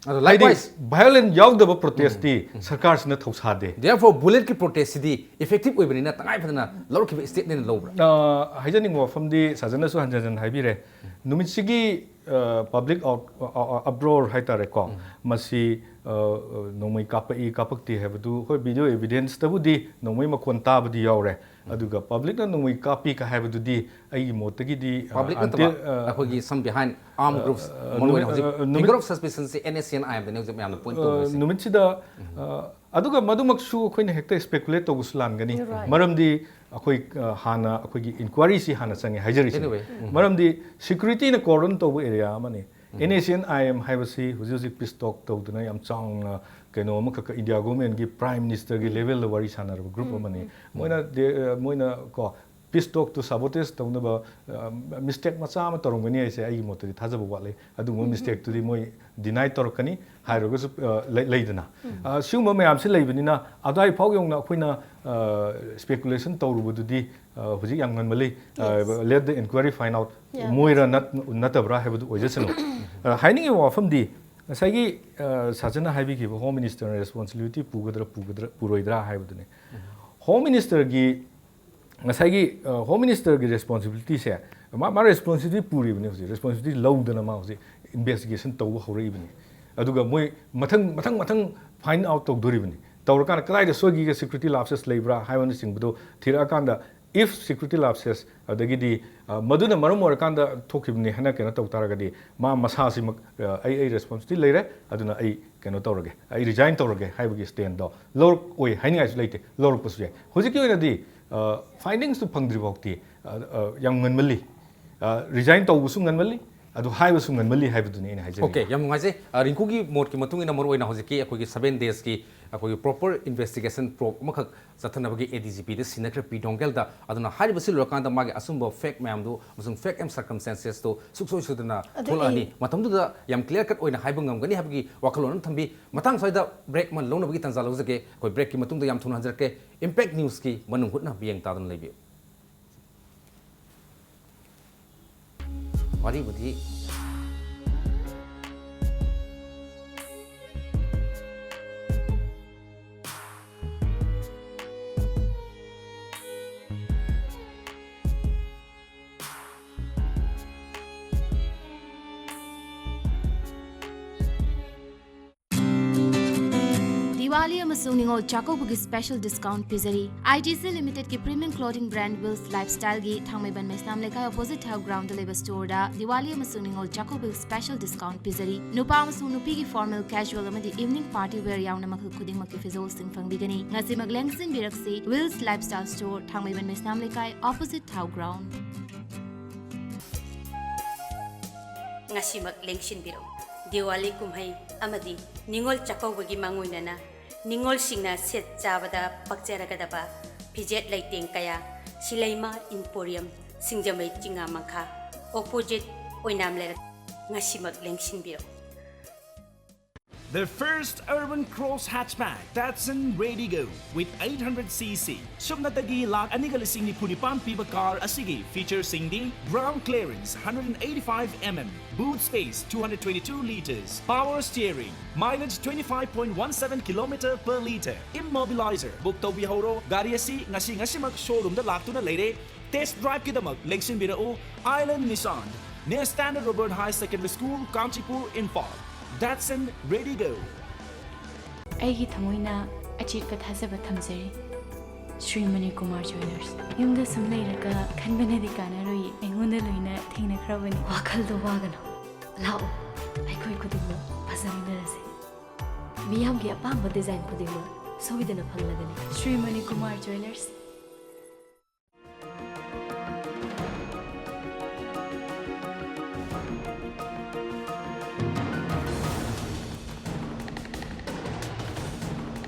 ꯑꯗꯣ ꯍꯥꯏꯗꯤ likewise violent ꯌꯥꯎꯗꯕ protestꯇꯤ ꯁꯔꯀꯥꯔꯁꯤꯅ ꯊꯧꯁꯥꯗꯦ꯫ Therefore bulletꯀꯤ protestꯁꯤꯗꯤ effective ꯑꯣꯏꯕꯅꯤꯅ ꯇꯉꯥꯏ ꯐꯗꯅ ꯂꯧꯔꯛꯈꯤꯕ stateꯅ ꯂꯧꯕ꯭ꯔꯥ? ꯑ, ꯍꯥꯏꯖꯅꯤꯡꯕ ꯋꯥꯐꯝꯗꯤ ꯁꯥꯖꯟꯅꯁꯨ ꯍꯟꯖꯟ ꯍꯟꯖꯟ ꯍꯥꯏꯕꯤꯔꯦ꯫ ꯅꯨꯃꯤꯠꯁꯤꯒꯤ, ꯑ, public out-, ꯑ, ꯑ, uproar ꯍꯥꯏꯇꯥꯔꯦꯀꯣ, ꯃꯁꯤ, ꯑ, ꯑ, ꯅꯣꯡꯃꯩ ꯀꯥꯞꯄꯛꯏ ꯀꯥꯞꯄꯛꯇꯦ ꯍꯥꯏꯕꯗꯨ, ꯍꯣꯏ, video evidenceꯇꯕꯨꯗꯤ ꯅꯣꯡꯃꯩ ꯃꯈꯣꯟ ꯇꯥꯕꯗꯤ ꯌꯥꯎꯔꯦ, ꯑꯗꯨꯒ publicꯅ ꯅꯣꯡꯃꯩ ꯀꯥꯞꯄꯤ ꯀ ꯍꯥꯏꯕꯗꯨꯗꯤ ꯑꯩꯒꯤ ꯃꯣꯠꯇꯒꯤꯗꯤ, ꯑ, public ꯅꯠꯇꯕ until, ꯑ, ꯑꯩꯈꯣꯏꯒꯤ some behind armed groups, ꯑ, ꯃꯔꯨꯑꯣꯏꯅ ꯅꯨꯃꯤꯠ-, ꯍꯧꯖꯤꯛ ꯑ, ꯅꯨꯃꯤꯠ-, finger of suspicionꯁꯤ NSCN-IMꯗꯅꯤ ꯍꯧꯖꯤꯛ ꯃꯌꯥꯝꯅ point ꯑ, ꯇꯧꯔꯤꯁꯦ꯫ ꯅꯨꯃꯤꯠꯁꯤꯗ, ꯑ, ꯑꯗꯨꯒ ꯃꯗꯨꯃꯛꯁꯨ ꯑꯩꯈꯣꯏꯅ ꯍꯦꯛꯇ speculate ꯇꯧꯕꯁꯨ ꯂꯥꯟꯒꯅꯤ꯫ You're right. ꯃꯔꯝꯗꯤ ꯑꯩꯈꯣꯏ, ꯑ, ꯍꯥꯟꯅ ꯑꯩꯈꯣꯏꯒꯤ inquiryꯁꯤ ꯍꯥꯟꯅ ꯆꯪꯉꯦ ꯍꯥꯏꯖꯔꯤꯁꯤꯅꯤ꯫ Anyway, ꯎꯝ꯫ ꯃꯔꯝꯗꯤ securityꯅ cordon ꯇꯧꯕ area ꯑꯃꯅꯤ꯫ NSCN-IM ꯍꯥꯏꯕꯁꯤ ꯍꯧꯖꯤꯛ ꯍꯧꯖꯤꯛ peace talk ꯇꯧꯗꯅ ꯌꯥꯝ ꯆꯥꯎꯅ ꯀꯩꯅꯣ ꯑꯃꯈꯛ India governmentꯀꯤ Prime Ministerꯒꯤ levelꯗ ꯋꯥꯔꯤ ꯁꯥꯟꯅꯔꯕ group ꯑꯃꯅꯤ꯫ ꯃꯣꯏꯅ ꯗꯦ-, ꯑ, ꯃꯣꯏꯅ ꯀꯣ, peace talkꯇꯨ sabotage ꯇꯧꯅꯕ, ꯑ, mistake ꯃꯆꯥ ꯑꯃ ꯇꯧꯔꯝꯒꯅꯤ ꯍꯥꯏꯁꯦ ꯑꯩꯒꯤ ꯃꯣꯠꯇꯗꯤ ꯊꯥꯖꯕ ꯋꯥꯠꯂꯤ꯫ ꯑꯗꯨꯒꯨꯝꯕ mistakeꯇꯨꯗꯤ ꯃꯣꯏ ꯗꯤꯅꯥꯏ ꯇꯧꯔꯛꯀꯅꯤ ꯍꯥꯏꯔꯒꯁꯨ ꯑ, ꯂꯩ- ꯂꯩꯗꯅ ꯑ, ꯁꯤꯒꯨꯝꯕ ꯃꯌꯥꯝꯁꯤ ꯂꯩꯕꯅꯤꯅ ꯑꯗꯨꯋꯥꯏ ꯐꯥꯎ ꯌꯧꯅ ꯑꯩꯈꯣꯏꯅ ꯁ꯭ꯄꯦꯀꯨꯂꯦꯁꯟ ꯇꯧꯔꯨꯕꯗꯨꯗꯤ ꯑ, ꯍꯧꯖꯤꯛ ꯌꯥꯝ ꯉꯟꯃꯜꯂꯤ꯫ Yes. Let the inquiry find out. Yeah, ꯃꯣꯏꯔ ꯅꯠ- ꯅꯠꯇꯕ꯭ꯔꯥ ꯍꯥꯏꯕꯗꯨ ꯑꯣꯏꯖꯁꯅꯨ꯫ ꯑ, ꯍꯥꯏꯅꯤꯡꯉꯤꯕ ꯋꯥꯐꯝꯗꯤ ꯉꯁꯥꯏꯒꯤ ꯑ, ꯁꯥꯖꯅ ꯍꯥꯏꯕꯤꯈꯤꯕ ꯍꯣꯝ ꯃꯤꯅꯤꯁꯇꯔꯅ ꯔꯦꯁꯄꯣꯟꯁꯤꯕꯤꯂꯤꯇꯤ ꯄꯨꯒꯗ꯭ꯔꯥ ꯄꯨꯒꯗ꯭ꯔꯥ ꯄꯨꯔꯣꯏꯗ꯭ꯔꯥ ꯍꯥꯏꯕꯗꯨꯅꯤ꯫ ꯍꯣꯝ ꯃꯤꯅꯤꯁꯇꯔꯒꯤ ꯉꯁꯥꯏꯒꯤ ꯍꯣꯝ ꯃꯤꯅꯤꯁꯇꯔꯒꯤ ꯔꯦꯁꯄꯣꯟꯁꯤꯕꯤꯂꯤꯇꯤꯁꯦ ꯃꯥ ꯃꯥ ꯔꯦꯁꯄꯣꯟꯁꯤꯕꯤꯂꯤꯇꯤ ꯄꯨꯔꯤꯕꯅꯤ ꯍꯧꯖꯤꯛ꯫ ꯔꯦꯁꯄꯣꯟꯁꯤꯕꯤꯂꯤꯇꯤ ꯂꯧꯗꯅ ꯃꯥ ꯍꯧꯖꯤꯛ ꯏꯟꯚꯦꯁꯇꯤꯒꯦꯁꯟ ꯇꯧꯕ ꯍꯧꯔꯛꯏꯕꯅꯤ꯫ ꯑꯗꯨꯒ ꯃꯣꯏ ꯃꯊꯪ ꯃꯊꯪ ꯃꯊꯪ ꯐꯥꯏꯟ ꯑꯥꯎꯠ ꯇꯧꯗꯣꯔꯤꯕꯅꯤ꯫ ꯇꯧꯔꯀꯥꯟꯗ ꯀꯗꯥꯏꯗ ꯁꯣꯏꯈꯤꯒꯦ, ꯁꯦꯀ꯭ꯌꯨꯔꯤꯇꯤ ꯂꯥꯞꯁꯦꯁ ꯂꯩꯕ꯭ꯔꯥ ꯍꯥꯏꯕꯅꯆꯤꯡꯕꯗꯣ ꯊꯤꯔꯛꯑꯀꯥꯟꯗ, ꯏꯐ ꯁꯦꯀ꯭ꯌꯨꯔꯤꯇꯤ ꯂꯥꯞꯁꯦꯁ ꯑꯗꯒꯤꯗꯤ ꯑ, ꯃꯗꯨꯅ ꯃꯔꯝ ꯑꯣꯏꯔꯀꯥꯟꯗ ꯊꯣꯛꯈꯤꯕꯅꯤ ꯍꯥꯏꯅ ꯀꯩꯅꯣ ꯇꯧ ꯇꯥꯔꯒꯗꯤ ꯃꯥ ꯃꯁꯥꯁꯤꯃꯛ ꯑ, ꯑꯩ ꯑꯩ ꯔꯦꯁꯄꯣꯟꯁꯤꯕꯤꯂꯤꯇꯤ ꯂꯩꯔꯦ, ꯑꯗꯨꯅ ꯑꯩ ꯀꯩꯅꯣ ꯇꯧꯔꯒꯦ, ꯑꯩ ꯔꯤꯖꯥꯏꯟ ꯇꯧꯔꯒꯦ ꯍꯥꯏꯕꯒꯤ ꯁ꯭ꯇꯦꯟꯗꯣ ꯂꯧꯔꯛꯑꯣꯏ ꯍꯥꯏꯅꯤꯡꯉꯥꯏꯁꯨ ꯂꯩꯇꯦ, ꯂꯧꯔꯛꯄꯁꯨ ꯌꯥꯏ꯫ ꯍꯧꯖꯤꯛꯀꯤ ꯑꯣꯏꯅꯗꯤ ꯐꯥꯏꯟꯗꯤꯡꯁꯇꯨ ꯐꯪꯗ꯭ꯔꯤ ꯐꯥꯎꯗꯤ ꯑ, ꯑ, ꯌꯥꯝ ꯉꯟꯃꯜꯂꯤ꯫ ꯔꯤꯖꯥꯏꯟ ꯇꯧꯕꯁꯨ ꯉꯟꯃꯜꯂꯤ, ꯑꯗꯨ ꯍꯥꯏꯕꯁꯨ ꯉꯟꯃꯜꯂꯤ ꯍꯥꯏꯕꯗꯨꯅꯤ ꯑꯩꯅ ꯍꯥꯏꯖꯅꯤꯡꯉꯤ꯫ ꯑꯣꯀꯦ, ꯌꯥꯝ ꯅꯨꯡꯉꯥꯏꯖꯩ꯫ ꯑ, ꯔꯤꯡꯀꯨꯒꯤ ꯃꯣꯠꯀꯤ ꯃꯇꯨꯡ ꯏꯟꯅ ꯃꯔꯨꯑꯣꯏꯅ ꯍꯧꯖꯤꯛꯀꯤ ꯑꯩꯈꯣꯏꯒꯤ ꯁꯕꯦꯟ ꯗꯦꯖꯀꯤ ꯑꯩꯈꯣꯏꯒꯤ ꯄ꯭ꯔꯣꯄꯔ ꯏꯟꯚꯦꯁꯇꯤꯒꯦꯁꯟ ꯄ꯭ꯔꯣꯕ ꯑꯃꯈꯛ ꯆꯠꯊꯅꯕꯒꯤ ꯑꯦ ꯗꯤ ꯖꯤ ꯄꯤꯗ ꯁꯤꯟꯅꯈ꯭ꯔꯦ ꯄꯤ ꯗꯣꯡꯒꯦꯜꯗ꯫ ꯑꯗꯨꯅ ꯍꯥꯏꯔꯤꯕꯁꯤ ꯂꯣꯏꯔꯀꯥꯟꯗ ꯃꯥꯒꯤ ꯑꯆꯨꯝꯕ ꯐꯦꯛ ꯃꯌꯥꯝꯗꯣ ꯑꯃꯁꯨꯡ ꯐꯦꯛ ꯑꯦꯟ ꯁꯔꯀꯝꯁꯇꯦꯟꯁꯦꯁꯇꯣ ꯁꯨꯛꯁꯣꯏ ꯁꯣꯏꯗꯅ ꯑꯗꯨ ꯊꯣꯛꯂꯛꯑꯅꯤ꯫ ꯑꯩ ꯃꯇꯝꯗꯨꯗ ꯌꯥꯝ ꯀ꯭ꯂꯤꯌꯥꯔ ꯀꯠ ꯑꯣꯏꯅ ꯍꯥꯏꯕ ꯉꯝꯒꯅꯤ ꯍꯥꯏꯕꯒꯤ ꯋꯥꯈꯜꯂꯣꯟ ꯑꯃ ꯊꯝꯕꯤ꯫ ꯃꯇꯥꯡ ꯁ꯭ꯋꯥꯏꯗ ꯕ꯭ꯔꯦꯛ ꯑꯃ ꯂꯧꯅꯕꯒꯤ ꯇꯥꯟꯖꯥ ꯂꯧꯖꯒꯦ꯫ ꯑꯩꯈꯣꯏ ꯕ꯭ꯔꯦꯛꯀꯤ ꯃꯇꯨꯡꯗ ꯌꯥꯝ ꯊꯨꯅ ꯍꯟꯖꯔꯛꯀꯦ꯫ ꯏꯝꯄꯦꯛ ꯅ꯭ꯌꯨꯁꯀꯤ ꯃꯅꯨꯡ ꯍꯨꯠꯅ ꯃꯤꯠꯌꯦꯡ ꯇꯥꯗꯨꯅ ꯂꯩꯕꯤꯌꯨ꯫ ꯋꯥꯔꯤꯕꯨꯗꯤ ꯗꯤꯋꯥꯂꯤ ꯑꯃꯁꯨꯡ ꯅꯤꯉꯣꯜ ꯆꯥꯛꯀꯧꯕꯒꯤ ꯁ꯭ꯄꯦꯁꯦꯜ ꯗꯤꯁꯀꯥꯎꯟꯠ ꯄꯤꯖꯔꯤ꯫ ꯑꯥꯏ ꯇꯤ ꯁꯤ ꯂꯤꯃꯤꯇꯦꯗꯀꯤ ꯄ꯭ꯔꯤꯃꯤꯌꯝ ꯀ꯭ꯂꯣꯊꯤꯡ ꯕ꯭ꯔꯥꯟꯗ ꯋꯤꯜꯁ ꯂꯥꯏꯐꯁ꯭ꯇꯥꯏꯜꯒꯤ ꯊꯥꯡꯃꯩꯕꯟ ꯃꯩꯁꯅꯥꯝ ꯂꯩꯀꯥꯏ ꯑꯣꯄꯣꯖꯤꯠ ꯊꯥꯎ ꯒ꯭ꯔꯥꯎꯟꯗ ꯂꯩꯕ ꯁ꯭ꯇꯣꯔꯗ ꯗꯤꯋꯥꯂꯤ ꯑꯃꯁꯨꯡ ꯅꯤꯉꯣꯜ ꯆꯥꯛꯀꯧꯕꯒꯤ ꯁ꯭ꯄꯦꯁꯦꯜ ꯗꯤꯁꯀꯥꯎꯟꯠ ꯄꯤꯖꯔꯤ꯫ ꯅꯨꯄꯥ ꯑꯃꯁꯨꯡ ꯅꯨꯄꯤꯒꯤ ꯐꯣꯔꯃꯦꯜ, ꯀꯦꯖꯨꯋꯦꯜ ꯑꯃꯗꯤ ꯏꯚꯤꯅꯤꯡ ꯄꯥꯔꯇꯤ ꯋꯦꯌꯔ ꯌꯥꯎꯅ ꯃꯈꯜ ꯈꯨꯗꯤꯡꯃꯛꯀꯤ ꯐꯤꯖꯣꯜꯁꯤꯡ ꯐꯪꯕꯤꯒꯅꯤ꯫ ꯉꯁꯤꯃꯛ ꯂꯦꯡꯁꯤꯟꯕꯤꯔꯛꯁꯤ ꯋꯤꯜꯁ ꯂꯥꯏꯐꯁ꯭ꯇꯥꯏꯜ ꯁ꯭ꯇꯣꯔ, ꯊꯥꯡꯃꯩꯕꯟ ꯃꯩꯁꯅꯥꯝ ꯂꯩꯀꯥꯏ, ꯑꯣꯄꯣꯖꯤꯠ ꯊꯥꯎ ꯒ꯭ꯔꯥꯎꯟꯗ꯫ ꯉꯁꯤꯃꯛ ꯂꯦꯡꯁꯤꯟꯕꯤꯔꯛꯎ꯫ ꯗꯤꯋꯥꯂꯤ ꯀꯨꯝꯍꯩ ꯑꯃꯗꯤ ꯅꯤꯉꯣꯜ ꯆꯥꯛꯀꯧꯕꯒꯤ ꯃꯥꯡꯑꯣꯏꯅꯅ ꯅꯤꯉꯣꯜꯁꯤꯡꯅ ꯁꯦꯠ ꯆꯥꯕꯗ ꯄꯛꯆꯔꯒꯗꯕ ꯐꯤꯖꯦꯠ ꯂꯩꯇꯦꯡ ꯀꯌꯥ ꯁꯤꯂꯩꯃ ꯏꯝꯄꯣꯔꯤꯌꯝ, ꯁꯤꯡꯖꯃꯩ ꯆꯤꯉꯥ ꯃꯈꯥ, ꯑꯣꯄꯣꯖꯤꯠ ꯑꯣꯏꯅꯥꯝ ꯂꯩꯔꯛ꯫ ꯉꯁꯤꯃꯛ ꯂꯦꯡꯁꯤꯟꯕꯤꯔꯛꯎ꯫ The first urban cross hatchback, Datsun Raydigo, with eight hundred C C. ꯁꯨꯞꯅꯇꯒꯤ ꯂꯥꯈ ꯑꯅꯤꯒ ꯂꯤꯁꯤꯡ ꯅꯤꯐꯨ ꯅꯤꯄꯥꯟ ꯄꯤꯕ car ꯑꯁꯤꯒꯤ featureꯁꯤꯡꯗꯤ: ground clearance hundred and eighty-five mm, boot space two hundred twenty-two liters, power steering, mileage twenty-five point one seven kilometer per liter, immobilizer. Book ꯇꯧꯕꯤꯍꯧꯔꯣ, ꯒꯥꯔꯤ ꯑꯁꯤ ꯉꯁꯤ ꯉꯁꯤꯃꯛ showroomꯗ ꯂꯥꯛꯇꯨꯅ ꯂꯩꯔꯦ꯫ Test driveꯀꯤꯗꯃꯛ ꯂꯦꯡꯁꯤꯟꯕꯤꯔꯛꯎ Island Nissan, near Standard Robert High Secondary School, Kanchipur, Imphal. Datsun Raydigo. ꯑꯩꯒꯤ ꯊꯃꯣꯏꯅ ꯑꯆꯦꯠꯄ ꯊꯥꯖꯕ ꯊꯝꯖꯔꯤ꯫ ꯁ꯭ꯔꯤ ꯃꯅꯤꯀꯨꯃꯥꯔ ꯖ꯭ꯋꯦꯂꯔꯁ꯫ ꯌꯨꯝꯗ ꯁꯨꯝ ꯂꯩꯔꯒ ꯈꯟꯕꯅꯗꯤ ꯀꯥꯟꯅꯔꯣꯏ, ꯑꯩꯉꯣꯟꯗ ꯂꯣꯏꯅ ꯊꯦꯡꯅꯈ꯭ꯔꯕꯅꯤ꯫ ꯋꯥꯈꯜꯗꯣ ꯋꯥꯒꯅꯨ, ꯂꯥꯛꯑꯣ, ꯑꯩꯈꯣꯏ ꯈꯨꯗꯤꯡꯃꯛ ꯐꯖꯃꯤꯟꯅꯔꯁꯦ꯫ ꯃꯤꯌꯥꯝꯒꯤ ꯑꯄꯥꯝꯕ design ꯈꯨꯗꯤꯡꯃꯛ ꯁꯣꯏꯗꯅ ꯐꯪꯂꯒꯅꯤ꯫ ꯁ꯭ꯔꯤ ꯃꯅꯤꯀꯨꯃꯥꯔ ꯖ꯭ꯋꯦꯂꯔꯁ꯫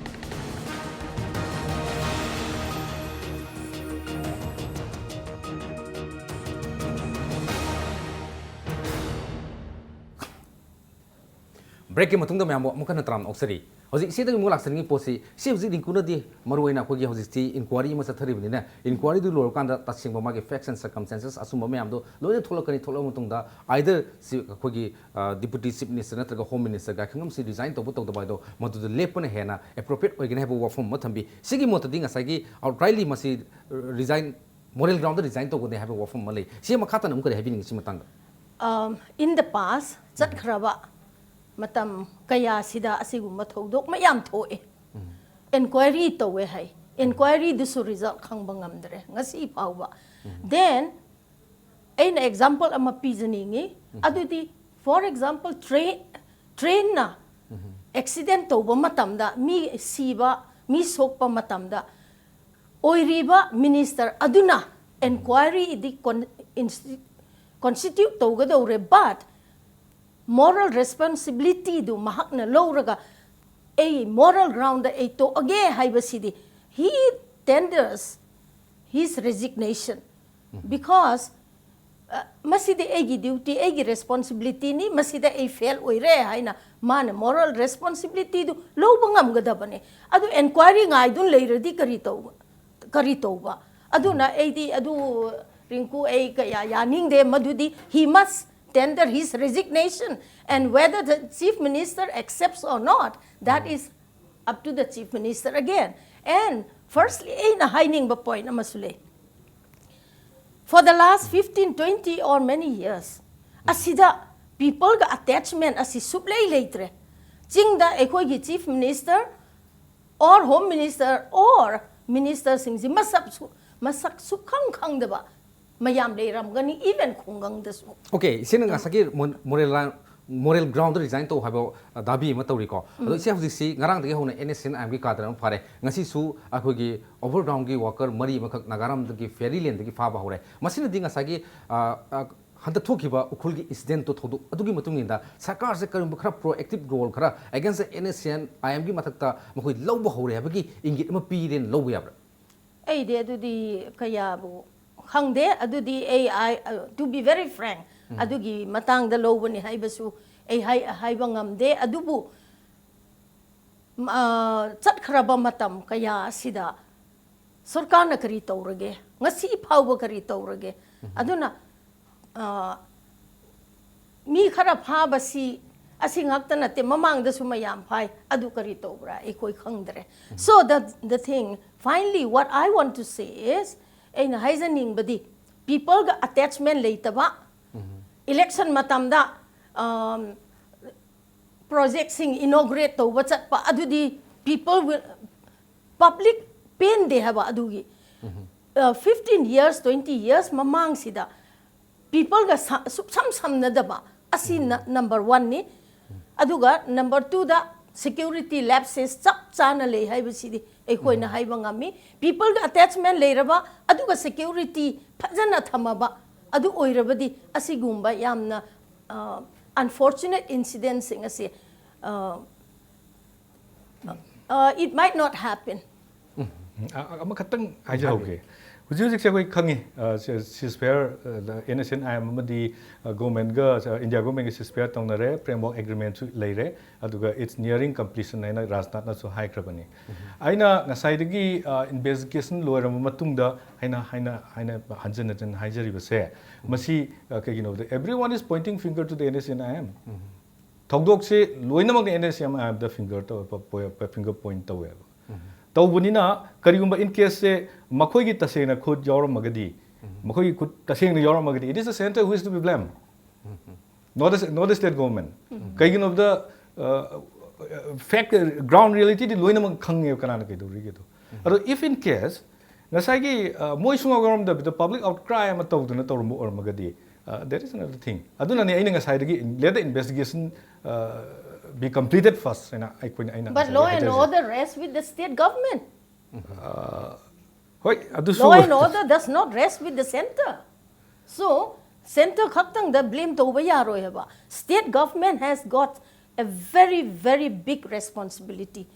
Breakꯀꯤ ꯃꯇꯨꯡꯗ ꯃꯌꯥꯝꯕꯨ ꯑꯃꯨꯛ ꯍꯟꯅ ꯇꯔꯥꯝꯅ ꯑꯣꯛꯆꯔꯤ꯫ ꯍꯧꯖꯤꯛ ꯁꯤꯗꯒꯤ ꯑꯃꯨꯛ ꯂꯥꯛꯆꯅꯤꯡꯉꯤ ꯄꯣꯠꯁꯤ, ꯁꯤ ꯍꯧꯖꯤꯛ ꯔꯤꯡꯀꯨꯅꯗꯤ ꯃꯔꯨꯑꯣꯏꯅ ꯑꯩꯈꯣꯏꯒꯤ ꯍꯧꯖꯤꯛꯇꯤ inquiry ꯑꯃ ꯆꯠꯊꯔꯤꯕꯅꯤꯅ, inquiryꯗꯨ ꯂꯣꯏꯔꯀꯥꯟꯗ ꯇꯁꯦꯡꯕ ꯃꯥꯒꯤ facts and circumstances ꯑꯆꯨꯝꯕ ꯃꯌꯥꯝꯗꯣ ꯂꯣꯏꯅ ꯊꯣꯛꯂꯛꯀꯅꯤ꯫ ꯊꯣꯛꯂꯛꯑ ꯃꯇꯨꯡꯗ either ꯁꯤ ꯑꯩꯈꯣꯏꯒꯤ, ꯑ, Deputy Chief Minister ꯅꯠꯇ꯭ꯔꯒ Home Minister ꯒꯥꯏꯈꯪꯉꯝ ꯁꯤ resign ꯇꯧꯕ ꯇꯧꯗꯕ ꯍꯥꯏꯗꯣ ꯃꯗꯨꯗ ꯂꯦꯞꯄꯅ ꯍꯦꯟꯅ appropriate ꯑꯣꯏꯒꯅꯤ ꯍꯥꯏꯕ ꯋꯥꯐꯝ ꯑꯃ ꯊꯝꯕꯤ꯫ ꯁꯤꯒꯤ ꯃꯣꯠꯇꯗꯤ ꯉꯁꯥꯏꯒꯤ outrightly ꯃꯁꯤ resign moral groundꯗ resign ꯇꯧꯒꯅꯤ ꯍꯥꯏꯕ ꯋꯥꯐꯝ ꯑꯃ ꯂꯩ꯫ ꯁꯤ ꯃꯈꯥ ꯇꯥꯅ ꯑꯃꯨꯛ ꯀꯔꯤ ꯍꯥꯏꯕꯤꯅꯤꯡꯉꯤ ꯁꯤ ꯃꯇꯥꯡꯗ? Um, in the past, ꯆꯠꯈ꯭ꯔꯕ ꯃꯇꯝ ꯀꯌꯥꯁꯤꯗ ꯑꯁꯤꯒꯨꯝꯕ ꯊꯧꯗꯣꯛ ꯃꯌꯥꯝ ꯊꯣꯛꯑꯦ꯫ Inquiry ꯇꯧꯋꯦ ꯍꯥꯏ꯫ Inquiryꯗꯨꯁꯨ result ꯈꯪꯕ ꯉꯝꯗ꯭ꯔꯦ ꯉꯁꯤ ꯐꯥꯎꯕ꯫ Then ꯑꯩꯅ example ꯑꯃ ꯄꯤꯖꯅꯤꯡꯉꯤ꯫ ꯑꯗꯨꯗꯤ, for example, train, trainꯅ accident ꯇꯧꯕ ꯃꯇꯝꯗ, ꯃꯤ ꯁꯤꯕ, ꯃꯤ ꯁꯣꯛꯄ ꯃꯇꯝꯗ, ꯑꯣꯏꯔꯤꯕ minister ꯑꯗꯨꯅ inquiryꯗꯤ con-, insti-, constitute ꯇꯧꯒꯗꯧꯔꯦ, but moral responsibilityꯗꯨ ꯃꯍꯥꯛꯅ ꯂꯧꯔꯒ, "ꯑꯩ moral groundꯗ ꯑꯩ ꯇꯣꯛꯑꯒꯦ" ꯍꯥꯏꯕꯁꯤꯗꯤ, he tenders his resignation. Because ꯃꯁꯤꯗꯤ ꯑꯩꯒꯤ ꯗ꯭ꯌꯨꯇꯤ, ꯑꯩꯒꯤ ꯔꯦꯁꯄꯣꯟꯁꯤꯕꯤꯂꯤꯇꯤꯅꯤ, ꯃꯁꯤꯗ ꯑꯩ ꯐꯦꯜ ꯑꯣꯏꯔꯦ ꯍꯥꯏꯅ ꯃꯥꯅ ꯃꯣꯔꯦꯜ ꯔꯦꯁꯄꯣꯟꯁꯤꯕꯤꯂꯤꯇꯤꯗꯨ ꯂꯧꯕ ꯉꯝꯒꯗꯕꯅꯦ꯫ ꯑꯗꯨ ꯏꯟꯀ꯭ꯋꯥꯏꯔꯤ ꯉꯥꯏꯗꯨꯅ ꯂꯩꯔꯗꯤ ꯀꯔꯤ ꯇꯧꯕ? ꯀꯔꯤ ꯇꯧꯕ? ꯑꯗꯨꯅ ꯑꯩꯗꯤ ꯑꯗꯨ, ꯔꯤꯡꯀꯨ, ꯑꯩ ꯀꯌꯥ ꯌꯥꯅꯤꯡꯗꯦ꯫ ꯃꯗꯨꯗꯤ he must tender his resignation, and whether the chief minister accepts or not, that is up to the chief minister again. And firstly, ꯑꯩꯅ ꯍꯥꯏꯅꯤꯡꯕ ꯄꯣꯏꯟ ꯑꯃꯁꯨ ꯂꯩ꯫ For the last fifteen, twenty or many years, ꯑꯁꯤꯗ ꯄꯤꯄꯜꯒ ꯑꯦꯇꯦꯆꯃꯦꯟ ꯑꯁꯤ ꯁꯨꯛꯂꯩ ꯂꯩꯇ꯭ꯔꯦ꯫ ꯆꯤꯡꯗ ꯑꯩꯈꯣꯏꯒꯤ chief minister or home minister or ꯃꯤꯅꯤꯁꯇꯔꯁꯤꯡꯁꯤ ꯃꯁꯛꯁꯨ, ꯃꯁꯛ ꯁꯨꯛꯈꯪ ꯈꯪꯗꯕ ꯃꯌꯥꯝ ꯂꯩꯔꯝꯒꯅꯤ, ꯏꯚꯟ ꯈꯨꯡꯒꯪꯗꯁꯨ꯫ ꯑꯣꯀꯦ, ꯏꯆꯦꯅ ꯉꯁꯥꯏꯒꯤ ꯃꯣꯔꯦꯜ ꯃꯣꯔꯦꯜ ꯒ꯭ꯔꯥꯎꯟꯗ ꯔꯤꯖꯥꯏꯟ ꯇꯧ ꯍꯥꯏꯕ ꯗꯥꯕꯤ ꯑꯃ ꯇꯧꯔꯤꯀꯣ꯫ ꯑꯗꯣ ꯏꯆꯦ, ꯍꯧꯖꯤꯛꯁꯤ ꯉꯔꯥꯡꯗꯒꯤ ꯍꯧꯅ ꯑꯦꯟ ꯑꯦꯁ ꯑꯦꯟ ꯑꯥꯏ ꯑꯦꯝꯒꯤ ꯀꯥꯗꯔ ꯑꯃ ꯐꯥꯔꯦ꯫ ꯉꯁꯤꯁꯨ ꯑꯩꯈꯣꯏꯒꯤ ꯑꯣꯚꯔꯒ꯭ꯔꯥꯎꯟꯒꯤ ꯋꯥꯀꯔ ꯃꯔꯤ ꯑꯃꯈꯛ ꯅꯥꯒꯥꯔꯥꯝꯗꯒꯤ ꯐꯦꯔꯤꯂꯦꯟꯗꯒꯤ ꯐꯥꯕ ꯍꯧꯔꯦ꯫ ꯃꯁꯤꯅꯗꯤ ꯉꯁꯥꯏꯒꯤ ꯑ, ꯑ, ꯍꯟꯗꯛ ꯊꯣꯛꯈꯤꯕ ꯎꯈ꯭ꯔꯨꯜꯒꯤ ꯏꯟꯁꯤꯗꯦꯟꯠꯇꯣ, ꯊꯧꯗꯣꯛ ꯑꯗꯨꯒꯤ ꯃꯇꯨꯡ ꯏꯟꯅ ꯁꯔꯀꯥꯔꯁꯦ ꯀꯔꯤꯒꯨꯝꯕ ꯈꯔ ꯄ꯭ꯔꯣꯑꯦꯛꯇꯤꯞ ꯔꯣꯜ ꯈꯔ ꯑꯦꯒꯦꯟꯁ ꯑꯦꯟ ꯑꯦꯁ ꯑꯦꯟ ꯑꯥꯏ ꯑꯦꯝꯒꯤ ꯃꯊꯛꯇ ꯃꯈꯣꯏ ꯂꯧꯕ ꯍꯧꯔꯦ ꯍꯥꯏꯕꯒꯤ ꯏꯪꯒꯤꯠ ꯑꯃ ꯄꯤꯔꯦꯅ ꯂꯧꯕ ꯌꯥꯕ꯭ꯔꯥ? ꯑꯩꯗꯤ ꯑꯗꯨꯗꯤ ꯀꯌꯥꯕꯨ ꯈꯪꯗꯦ꯫ ꯑꯗꯨꯗꯤ ꯑꯩ, I, uh, to be very frank, ꯑꯗꯨꯒꯤ ꯃꯇꯥꯡꯗ ꯂꯧꯕꯅꯤ ꯍꯥꯏꯕꯁꯨ ꯑꯩ ꯍꯥꯏ-, ꯍꯥꯏꯕ ꯉꯝꯗꯦ꯫ ꯑꯗꯨꯕꯨ, ꯃ-, ꯑ, ꯆꯠꯈ꯭ꯔꯕ ꯃꯇꯝ ꯀꯌꯥ ꯑꯁꯤꯗ ꯁꯔꯀꯥꯔꯅ ꯀꯔꯤ ꯇꯧꯔꯒꯦ? ꯉꯁꯤ ꯐꯥꯎꯕ ꯀꯔꯤ ꯇꯧꯔꯒꯦ? ꯑꯗꯨꯅ, ꯑ, ꯃꯤ ꯈꯔ ꯐꯥꯕꯁꯤ ꯑꯁꯤ ꯉꯥꯛꯇ ꯅꯠꯇꯦ, ꯃꯃꯥꯡꯗꯁꯨ ꯃꯌꯥꯝ ꯐꯥꯏ꯫ ꯑꯗꯨ ꯀꯔꯤ ꯇꯧꯕ꯭ꯔꯥ ꯑꯩꯈꯣꯏ ꯈꯪꯗ꯭ꯔꯦ꯫ So the, the thing, finally, what I want to say is, ꯑꯩꯅ ꯍꯥꯏꯖꯅꯤꯡꯕꯗꯤ, ꯄꯤꯄꯜꯒ ꯑꯦꯇꯦꯆꯃꯦꯟ ꯂꯩꯇꯕ, ꯏꯂꯦꯛꯁꯟ ꯃꯇꯝꯗ, ꯑꯝ, ꯄ꯭ꯔꯣꯖꯦꯛꯁꯤꯡ ꯏꯅꯣꯒ꯭ꯔꯦꯠ ꯇꯧꯕ ꯆꯠꯄ, ꯑꯗꯨꯗꯤ people will, ꯄꯕ꯭ꯂꯤꯛ ꯄꯦꯟꯗꯦ ꯍꯥꯏꯕ꯫ ꯑꯗꯨꯒꯤ, ꯑ, fifteen years, twenty years ꯃꯃꯥꯡꯁꯤꯗ ꯄꯤꯄꯜꯒ ꯁ-, ꯁꯨꯞꯁꯝ ꯁꯝꯅꯗꯕ ꯑꯁꯤꯅ ꯅꯝꯕꯔ ꯋꯥꯟꯅꯤ꯫ ꯑꯗꯨꯒ ꯅꯝꯕꯔ ꯇꯨꯗ ꯁꯦꯀ꯭ꯌꯨꯔꯤꯇꯤ ꯂꯦꯞꯁꯦꯁ ꯆꯞ ꯆꯥꯅ ꯂꯩ ꯍꯥꯏꯕꯁꯤꯗꯤ ꯑꯩꯈꯣꯏꯅ ꯍꯥꯏꯕ ꯉꯝꯃꯤ꯫ ꯄꯤꯄꯜꯒ ꯑꯦꯇꯦꯆꯃꯦꯟ ꯂꯩꯔꯕ, ꯑꯗꯨꯒ ꯁꯦꯀ꯭ꯌꯨꯔꯤꯇꯤ ꯐꯖꯅ ꯊꯝꯃꯕ, ꯑꯗꯨ ꯑꯣꯏꯔꯕꯗꯤ ꯑꯁꯤꯒꯨꯝꯕ ꯌꯥꯝꯅ, ꯑ, ꯑꯟꯐꯣꯔꯆꯨꯅꯦꯠ ꯏꯟꯁꯤꯗꯦꯟꯁꯤꯡ ꯑꯁꯤ, ꯑ, ꯑ, it might not happen꯫ ꯎꯝ, ꯑ-, ꯑ-, ꯑꯃꯈꯛꯇꯪ ꯍꯥꯏꯖꯍꯧꯒꯦ꯫ ꯍꯧꯖꯤꯛ ꯍꯧꯖꯤꯛꯁꯦ ꯑꯩꯈꯣꯏ ꯈꯪꯉꯤ, ceasefire, N S N I M ꯑꯃꯗꯤ ꯒꯣꯔꯃꯦꯟꯒ, ꯏꯟꯗꯤꯌꯥ ꯒꯣꯔꯃꯦꯟꯒ ꯁꯤꯁ ꯐꯌꯔ ꯇꯧꯅꯔꯦ, ꯐ꯭ꯔꯦꯝꯋꯥꯔꯛ ꯑꯦꯒ꯭ꯔꯤꯃꯦꯟꯁꯨ ꯂꯩꯔꯦ, ꯑꯗꯨꯒ it's nearing completion ꯍꯥꯏꯅ ꯔꯥꯖꯅꯥꯊꯅꯁꯨ ꯍꯥꯏꯈ꯭ꯔꯕꯅꯤ꯫ ꯑꯩꯅ ꯉꯁꯥꯏꯗꯒꯤ ꯏꯟꯚꯦꯁꯇꯤꯒꯦꯁꯟ ꯂꯣꯏꯔꯕ ꯃꯇꯨꯡꯗ ꯑꯩꯅ ꯍꯥꯏꯅ ꯍꯥꯏꯅ ꯍꯟꯖꯤꯟ ꯍꯟꯖꯤꯟ ꯍꯥꯏꯖꯔꯤꯕꯁꯦ, ꯃꯁꯤ ꯀꯩꯒꯤꯅꯣꯗ everyone is pointing finger to the N S N I M꯫ ꯊꯧꯗꯣꯛꯁꯦ ꯂꯣꯏꯅꯃꯛꯅ ꯑꯦꯟ ꯑꯦꯁ ꯑꯦꯟ ꯑꯥꯏ ꯑꯦꯝꯗ ꯐꯤꯡꯒꯔ ꯇꯧꯋꯦ, ꯐꯤꯡꯒꯔ ꯄꯣꯏꯟꯠ ꯇꯧꯋꯦꯕ꯫ ꯇꯧꯕꯅꯤꯅ ꯀꯔꯤꯒꯨꯝꯕ in case ꯁꯦ ꯃꯈꯣꯏꯒꯤ ꯇꯁꯦꯡꯅ ꯈꯨꯠ ꯌꯥꯎꯔꯝꯃꯒꯗꯤ, ꯃꯈꯣꯏꯒꯤ ꯈꯨꯠ ꯇꯁꯦꯡꯅ ꯌꯥꯎꯔꯝꯃꯒꯗꯤ, it is the center who is to be blamed, not the, not the state government꯫ ꯀꯩꯒꯤꯅꯣꯗ ꯐꯦꯛ, ꯒ꯭ꯔꯥꯎꯟ ꯔꯤꯌꯦꯂꯤꯇꯤꯗꯤ ꯂꯣꯏꯅꯃꯛ ꯈꯪꯉꯦꯕ ꯀꯅꯥꯅ ꯀꯩꯗꯧꯔꯤꯒꯦꯗꯣ꯫ ꯑꯗꯣ if in case ꯉꯁꯥꯏꯒꯤ ꯃꯣꯏ ꯁꯨꯡꯌꯥꯎ ꯌꯥꯎꯔꯝꯗꯕꯤꯗ ꯄꯕ꯭ꯂꯤꯛ ꯑꯥꯎꯠꯀ꯭ꯔꯥꯏ ꯑꯃ ꯇꯧꯗꯅ ꯇꯧꯔꯝꯕ ꯑꯣꯏꯔꯝꯃꯒꯗꯤ, that is another thing꯫ ꯑꯗꯨꯅꯅꯦ ꯑꯩꯅ ꯉꯁꯥꯏꯗꯒꯤ let the investigation be completed first ꯍꯥꯏꯅ ꯑꯩꯈꯣꯏꯅ ꯑꯩꯅ But law and order rests with the state government. ꯍꯣꯏ, ꯑꯗꯨꯁꯨ Law and order does not rest with the center. So center ꯈꯛꯇꯪꯗ ꯕ꯭ꯂꯦꯝ ꯇꯧꯕ ꯌꯥꯔꯣꯏ ꯍꯥꯏꯕ꯫ State government has got a very, very big responsibility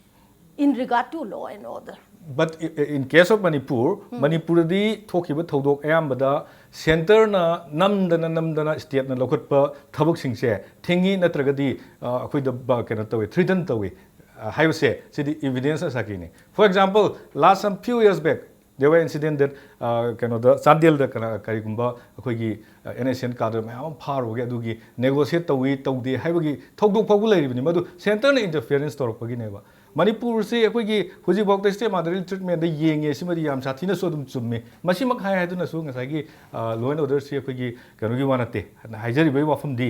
in regard to law and order. But in case of Manipur, ꯃꯅꯤꯄꯨꯔꯗꯗꯤ ꯊꯣꯛꯈꯤꯕ ꯊꯧꯗꯣꯛ ꯑꯌꯥꯝꯕꯗ ꯁꯦꯟꯇꯔꯅ ꯅꯝꯗꯅ ꯅꯝꯗꯅ ꯁ꯭ꯇꯦꯠꯅ ꯂꯧꯈꯠꯄ ꯊꯕꯛꯁꯤꯡꯁꯦ ꯊꯤꯡꯉꯤ, ꯅꯠꯇ꯭ꯔꯒꯗꯤ ꯑꯩꯈꯣꯏꯗ ꯀꯩꯅꯣ ꯇꯧꯋꯤ, ꯊ꯭ꯔꯤꯇꯟ ꯇꯧꯋꯤ ꯍꯥꯏꯕꯁꯦ ꯁꯤꯗꯤ evidence ꯁꯥꯈꯤꯅꯤ꯫ For example, last some few years back, there were incident that ꯀꯩꯅꯣꯗ ꯆꯥꯟꯗꯦꯜꯗ ꯀꯅꯥ ꯀꯔꯤꯒꯨꯝꯕ ꯑꯩꯈꯣꯏꯒꯤ ꯑꯦꯟ ꯑꯦꯁ ꯑꯦꯟ ꯀꯥꯗ꯭ꯔ ꯃꯌꯥꯝ ꯑꯃ ꯐꯥꯔꯨꯕꯒꯤ ꯑꯗꯨꯒꯤ ꯅꯦꯒꯣꯁꯤꯌꯦꯠ ꯇꯧꯋꯤ ꯇꯧꯗꯦ ꯍꯥꯏꯕꯒꯤ ꯊꯧꯗꯣꯛ ꯐꯥꯎꯕ ꯂꯩꯔꯤꯕꯅꯤ꯫ ꯃꯗꯨ ꯁꯦꯟꯇꯔꯅ ꯏꯟꯇꯔꯐꯤꯌꯔꯦꯟꯁ ꯇꯧꯔꯛꯄꯒꯤꯅꯦꯕ꯫ ꯃꯅꯤꯄꯨꯔꯁꯤ ꯑꯩꯈꯣꯏꯒꯤ ꯍꯧꯖꯤꯛꯐꯥꯎꯗ ꯁ꯭ꯇꯦꯠ ꯃꯥꯗꯔꯂꯤ ꯇ꯭ꯔꯤꯠꯃꯦꯟꯗ ꯌꯦꯡꯉꯦ, ꯁꯤꯃꯗꯤ ꯌꯥꯝ ꯁꯥꯊꯤꯅꯁꯨ ꯑꯗꯨꯝ ꯆꯨꯝꯃꯤ꯫ ꯃꯁꯤꯃꯛ ꯍꯥꯏ ꯍꯥꯏꯗꯨꯅꯁꯨ ꯉꯁꯥꯏꯒꯤ ꯂꯣ ꯑꯦꯟ ꯑꯣꯔꯗꯔꯁꯤ ꯑꯩꯈꯣꯏꯒꯤ ꯀꯩꯅꯣꯒꯤ ꯋꯥ ꯅꯠꯇꯦ, ꯍꯥꯏꯖꯔꯤꯕꯒꯤ ꯋꯥꯐꯝꯗꯤ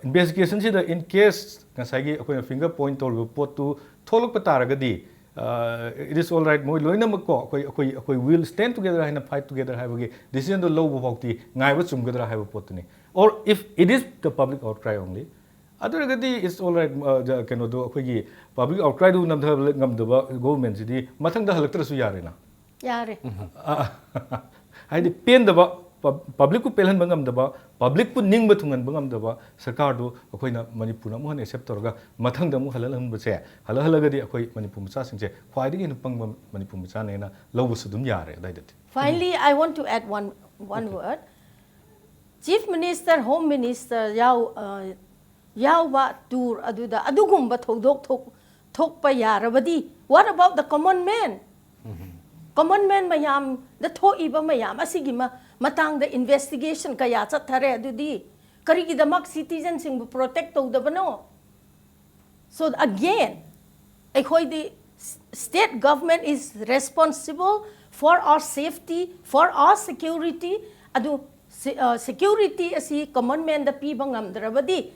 ꯏꯟꯚꯦꯁꯇꯤꯒꯦꯁꯟꯁꯤꯗ in case ꯉꯁꯥꯏꯒꯤ ꯑꯩꯈꯣꯏꯅ ꯐꯤꯡꯒꯔ ꯄꯣꯏꯟꯠ ꯇꯧꯔꯤꯕ ꯄꯣꯠꯇꯨ ꯊꯣꯛꯂꯛꯄ ꯇꯥꯔꯒꯗꯤ, it is all right, ꯃꯣꯏ ꯂꯣꯏꯅꯃꯛꯀꯣ ꯑꯩꯈꯣꯏ ꯑꯩꯈꯣꯏ will stand together ꯍꯥꯏꯅ fight together ꯍꯥꯏꯕꯒꯤ ꯗꯤꯁꯤꯖꯟꯗꯣ ꯂꯧꯕ ꯐꯥꯎꯇꯤ ꯉꯥꯏꯕ ꯆꯨꯝꯒꯗ꯭ꯔꯥ ꯍꯥꯏꯕ ꯄꯣꯠꯇꯨꯅꯤ꯫ Or if it is the public outcry only, ꯑꯗꯨ ꯑꯣꯏꯔꯒꯗꯤ it's all right, ꯀꯩꯅꯣꯗꯣ ꯑꯩꯈꯣꯏꯒꯤ ꯄꯕ꯭ꯂꯤꯛ ꯑꯥꯎꯠꯀ꯭ꯔꯥꯏꯗꯨ ꯅꯝꯊꯕ ꯉꯝꯗꯕ ꯒꯣꯚꯔꯟꯃꯦꯟꯠꯁꯤꯗꯤ ꯃꯊꯪꯗ ꯍꯜꯂꯛꯇ꯭ꯔꯁꯨ ꯌꯥꯔꯦꯅ꯫ ꯌꯥꯔꯦ꯫ ꯍꯥꯏꯗꯤ ꯄꯦꯟꯗꯕ ꯄꯕ꯭ꯂꯤꯛꯄꯨ ꯄꯦꯜꯍꯟꯕ ꯉꯝꯗꯕ, ꯄꯕ꯭ꯂꯤꯛꯄꯨ ꯅꯤꯡꯕ ꯊꯨꯡꯍꯟꯕ ꯉꯝꯗꯕ ꯁꯔꯀꯥꯔꯗꯨ ꯑꯩꯈꯣꯏꯅ ꯃꯅꯤꯄꯨꯔꯅ ꯑꯃꯨꯛ ꯍꯟꯅ ꯑꯦꯛꯁꯦꯞ ꯇꯧꯔꯒ ꯃꯊꯪꯗ ꯑꯃꯨꯛ ꯍꯜꯍꯜꯍꯟꯕꯁꯦ, ꯍꯜꯍꯜꯍꯜꯂꯒꯗꯤ ꯑꯩꯈꯣꯏ ꯃꯅꯤꯄꯨꯔ ꯃꯆꯥꯁꯤꯡꯁꯦ ꯈ꯭ꯋꯥꯏꯗꯒꯤ ꯍꯦꯟꯅ ꯄꯪꯕ ꯃꯅꯤꯄꯨꯔ ꯃꯆꯥꯅꯦꯅ ꯂꯧꯕꯁꯨ ꯑꯗꯨꯝ ꯌꯥꯔꯦ ꯑꯗꯨꯋꯥꯏꯗꯗꯤ꯫ Finally, I want to add one, one word. Chief Minister, Home Minister ꯌꯥꯎ, ꯑ, ꯌꯥꯎꯕ tour ꯑꯗꯨꯗ ꯑꯗꯨꯒꯨꯝꯕ ꯊꯧꯗꯣꯛ ꯊꯣꯛ, ꯊꯣꯛꯄ ꯌꯥꯔꯕꯗꯤ, what about the common man? Common man ꯃꯌꯥꯝꯗ ꯊꯣꯛꯏꯕ ꯃꯌꯥꯝ ꯑꯁꯤꯒꯤ ꯃ, ꯃꯇꯥꯡꯗ investigation ꯀꯌꯥ ꯆꯠꯊꯔꯦ꯫ ꯑꯗꯨꯗꯤ ꯀꯔꯤꯒꯤꯗꯃꯛ citizenꯁꯤꯡꯕꯨ protect ꯇꯧꯗꯕꯅꯣ? So again, ꯑꯩꯈꯣꯏꯗꯤ, state government is responsible for our safety, for our security. ꯑꯗꯨ, security ꯑꯁꯤ common manꯗ ꯄꯤꯕ ꯉꯝꯗ꯭ꯔꯕꯗꯤ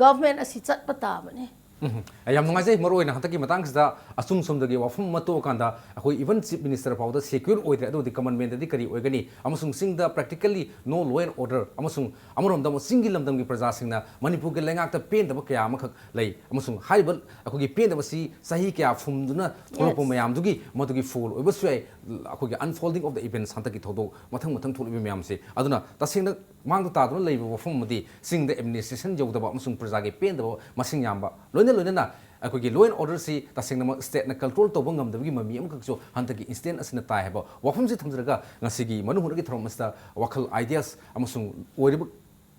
government ꯑꯁꯤ ꯆꯠꯄ ꯇꯥꯕꯅꯤ꯫ ꯎꯝ꯫ ꯑꯩ ꯌꯥꯝ ꯅꯨꯡꯉꯥꯏꯖꯩ꯫ ꯃꯔꯨ ꯑꯣꯏꯅ ꯍꯟꯗꯛꯀꯤ ꯃꯇꯥꯡꯁꯤꯗ ꯑꯁꯨꯝ ꯁꯣꯝꯗꯒꯤ ꯋꯥꯐꯝ ꯑꯃ ꯇꯣꯛꯑꯀꯥꯟꯗ ꯑꯩꯈꯣꯏ even Chief Minister ꯐꯥꯎꯗ secure ꯑꯣꯏꯗ꯭ꯔꯦ, ꯑꯗꯨꯗꯤ common manꯗꯗꯤ ꯀꯔꯤ ꯑꯣꯏꯒꯅꯤ? ꯑꯃꯁꯨꯡ ꯆꯤꯡꯗ practically no law and order ꯑꯃꯁꯨꯡ ꯑꯃꯔꯣꯝꯗ ꯑꯃꯨꯛ ꯆꯤꯡꯒꯤ ꯂꯝꯗꯝꯒꯤ ꯄ꯭ꯔꯖꯥꯁꯤꯡꯅ ꯃꯅꯤꯄꯨꯔꯒꯤ ꯂꯩꯉꯥꯛꯇ ꯄꯦꯟꯗꯕ ꯀꯌꯥ ꯑꯃꯈꯛ ꯂꯩ, ꯑꯃꯁꯨꯡ ꯍꯥꯏꯔꯤꯕ ꯑꯩꯈꯣꯏꯒꯤ ꯄꯦꯟꯗꯕꯁꯤ ꯆꯍꯤ ꯀꯌꯥ ꯐꯨꯝꯗꯨꯅ ꯊꯣꯛꯂꯛꯄ Yes. ꯃꯌꯥꯝꯗꯨꯒꯤ ꯃꯗꯨꯒꯤ fall ꯑꯣꯏꯕꯁꯨ ꯌꯥꯏ꯫ ꯑꯩꯈꯣꯏꯒꯤ unfolding of the events ꯍꯟꯗꯛꯀꯤ ꯊꯧꯗꯣꯛ ꯃꯊꯪ ꯃꯊꯪ ꯊꯣꯛꯂꯤꯕ ꯃꯌꯥꯝꯁꯦ꯫ ꯑꯗꯨꯅ ꯇꯁꯦꯡꯅ ꯃꯥꯡꯗ ꯇꯥꯗꯨꯅ ꯂꯩꯕ ꯋꯥꯐꯝ ꯑꯃꯗꯤ ꯆꯤꯡꯗ administration ꯌꯧꯗꯕ ꯑꯃꯁꯨꯡ ꯄ꯭ꯔꯖꯥꯒꯤ ꯄꯦꯟꯗꯕ ꯃꯁꯤꯡ ꯌꯥꯝꯕ, ꯂꯣꯏꯅ ꯂꯣꯏꯅꯅ ꯑꯩꯈꯣꯏꯒꯤ law and orderꯁꯤ ꯇꯁꯦꯡꯅꯃꯛ stateꯅ control ꯇꯧꯕ ꯉꯝꯗꯕꯒꯤ ꯃꯃꯤ ꯑꯃꯈꯛꯁꯨ ꯍꯟꯗꯛꯀꯤ incident ꯑꯁꯤꯅ ꯇꯥꯏ ꯍꯥꯏꯕ ꯋꯥꯐꯝꯁꯤ ꯊꯝꯖꯔꯒ, ꯉꯁꯤꯒꯤ ꯃꯅꯨꯡ ꯍꯨꯠꯅꯒꯤ ꯊꯧꯔꯝ ꯑꯁꯤꯗ ꯋꯥꯈꯜ, ideas ꯑꯃꯁꯨꯡ ꯑꯣꯏꯔꯤꯕ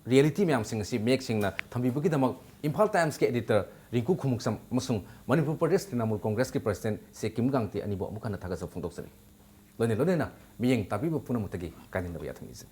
reality ꯃꯌꯥꯝꯁꯤꯡ ꯑꯁꯤ ꯃꯌꯦꯛ ꯁꯦꯡꯅ ꯊꯝꯕꯤꯕꯒꯤꯗꯃꯛ ꯏꯝꯐꯥꯜ Timesꯀꯤ editor ꯔꯤꯡꯀꯨ ꯈꯨꯃꯨꯛꯆꯝ ꯑꯃꯁꯨꯡ ꯃꯅꯤꯄꯨꯔ ꯄ꯭ꯔꯗꯦꯁ ꯇ꯭ꯔꯤꯅꯥꯃꯨꯜ ꯀꯣꯡꯒ꯭ꯔꯦꯁꯀꯤ president ꯁꯦ ꯀꯤꯝ ꯒꯥꯡꯇꯤ ꯑꯅꯤꯕꯨ ꯑꯃꯨꯛ ꯍꯟꯅ ꯊꯥꯒꯠꯆꯕ ꯐꯣꯡꯗꯣꯛꯆꯔꯤ꯫ ꯂꯣꯏꯅ ꯂꯣꯏꯅꯅ ꯃꯤꯠꯌꯦꯡ ꯇꯥꯕꯤꯕ ꯄꯨꯝꯅꯃꯛꯇꯒꯤ ꯀꯥꯏꯅꯅꯕ ꯌꯥꯊꯪ ꯅꯤꯖꯔꯤ꯫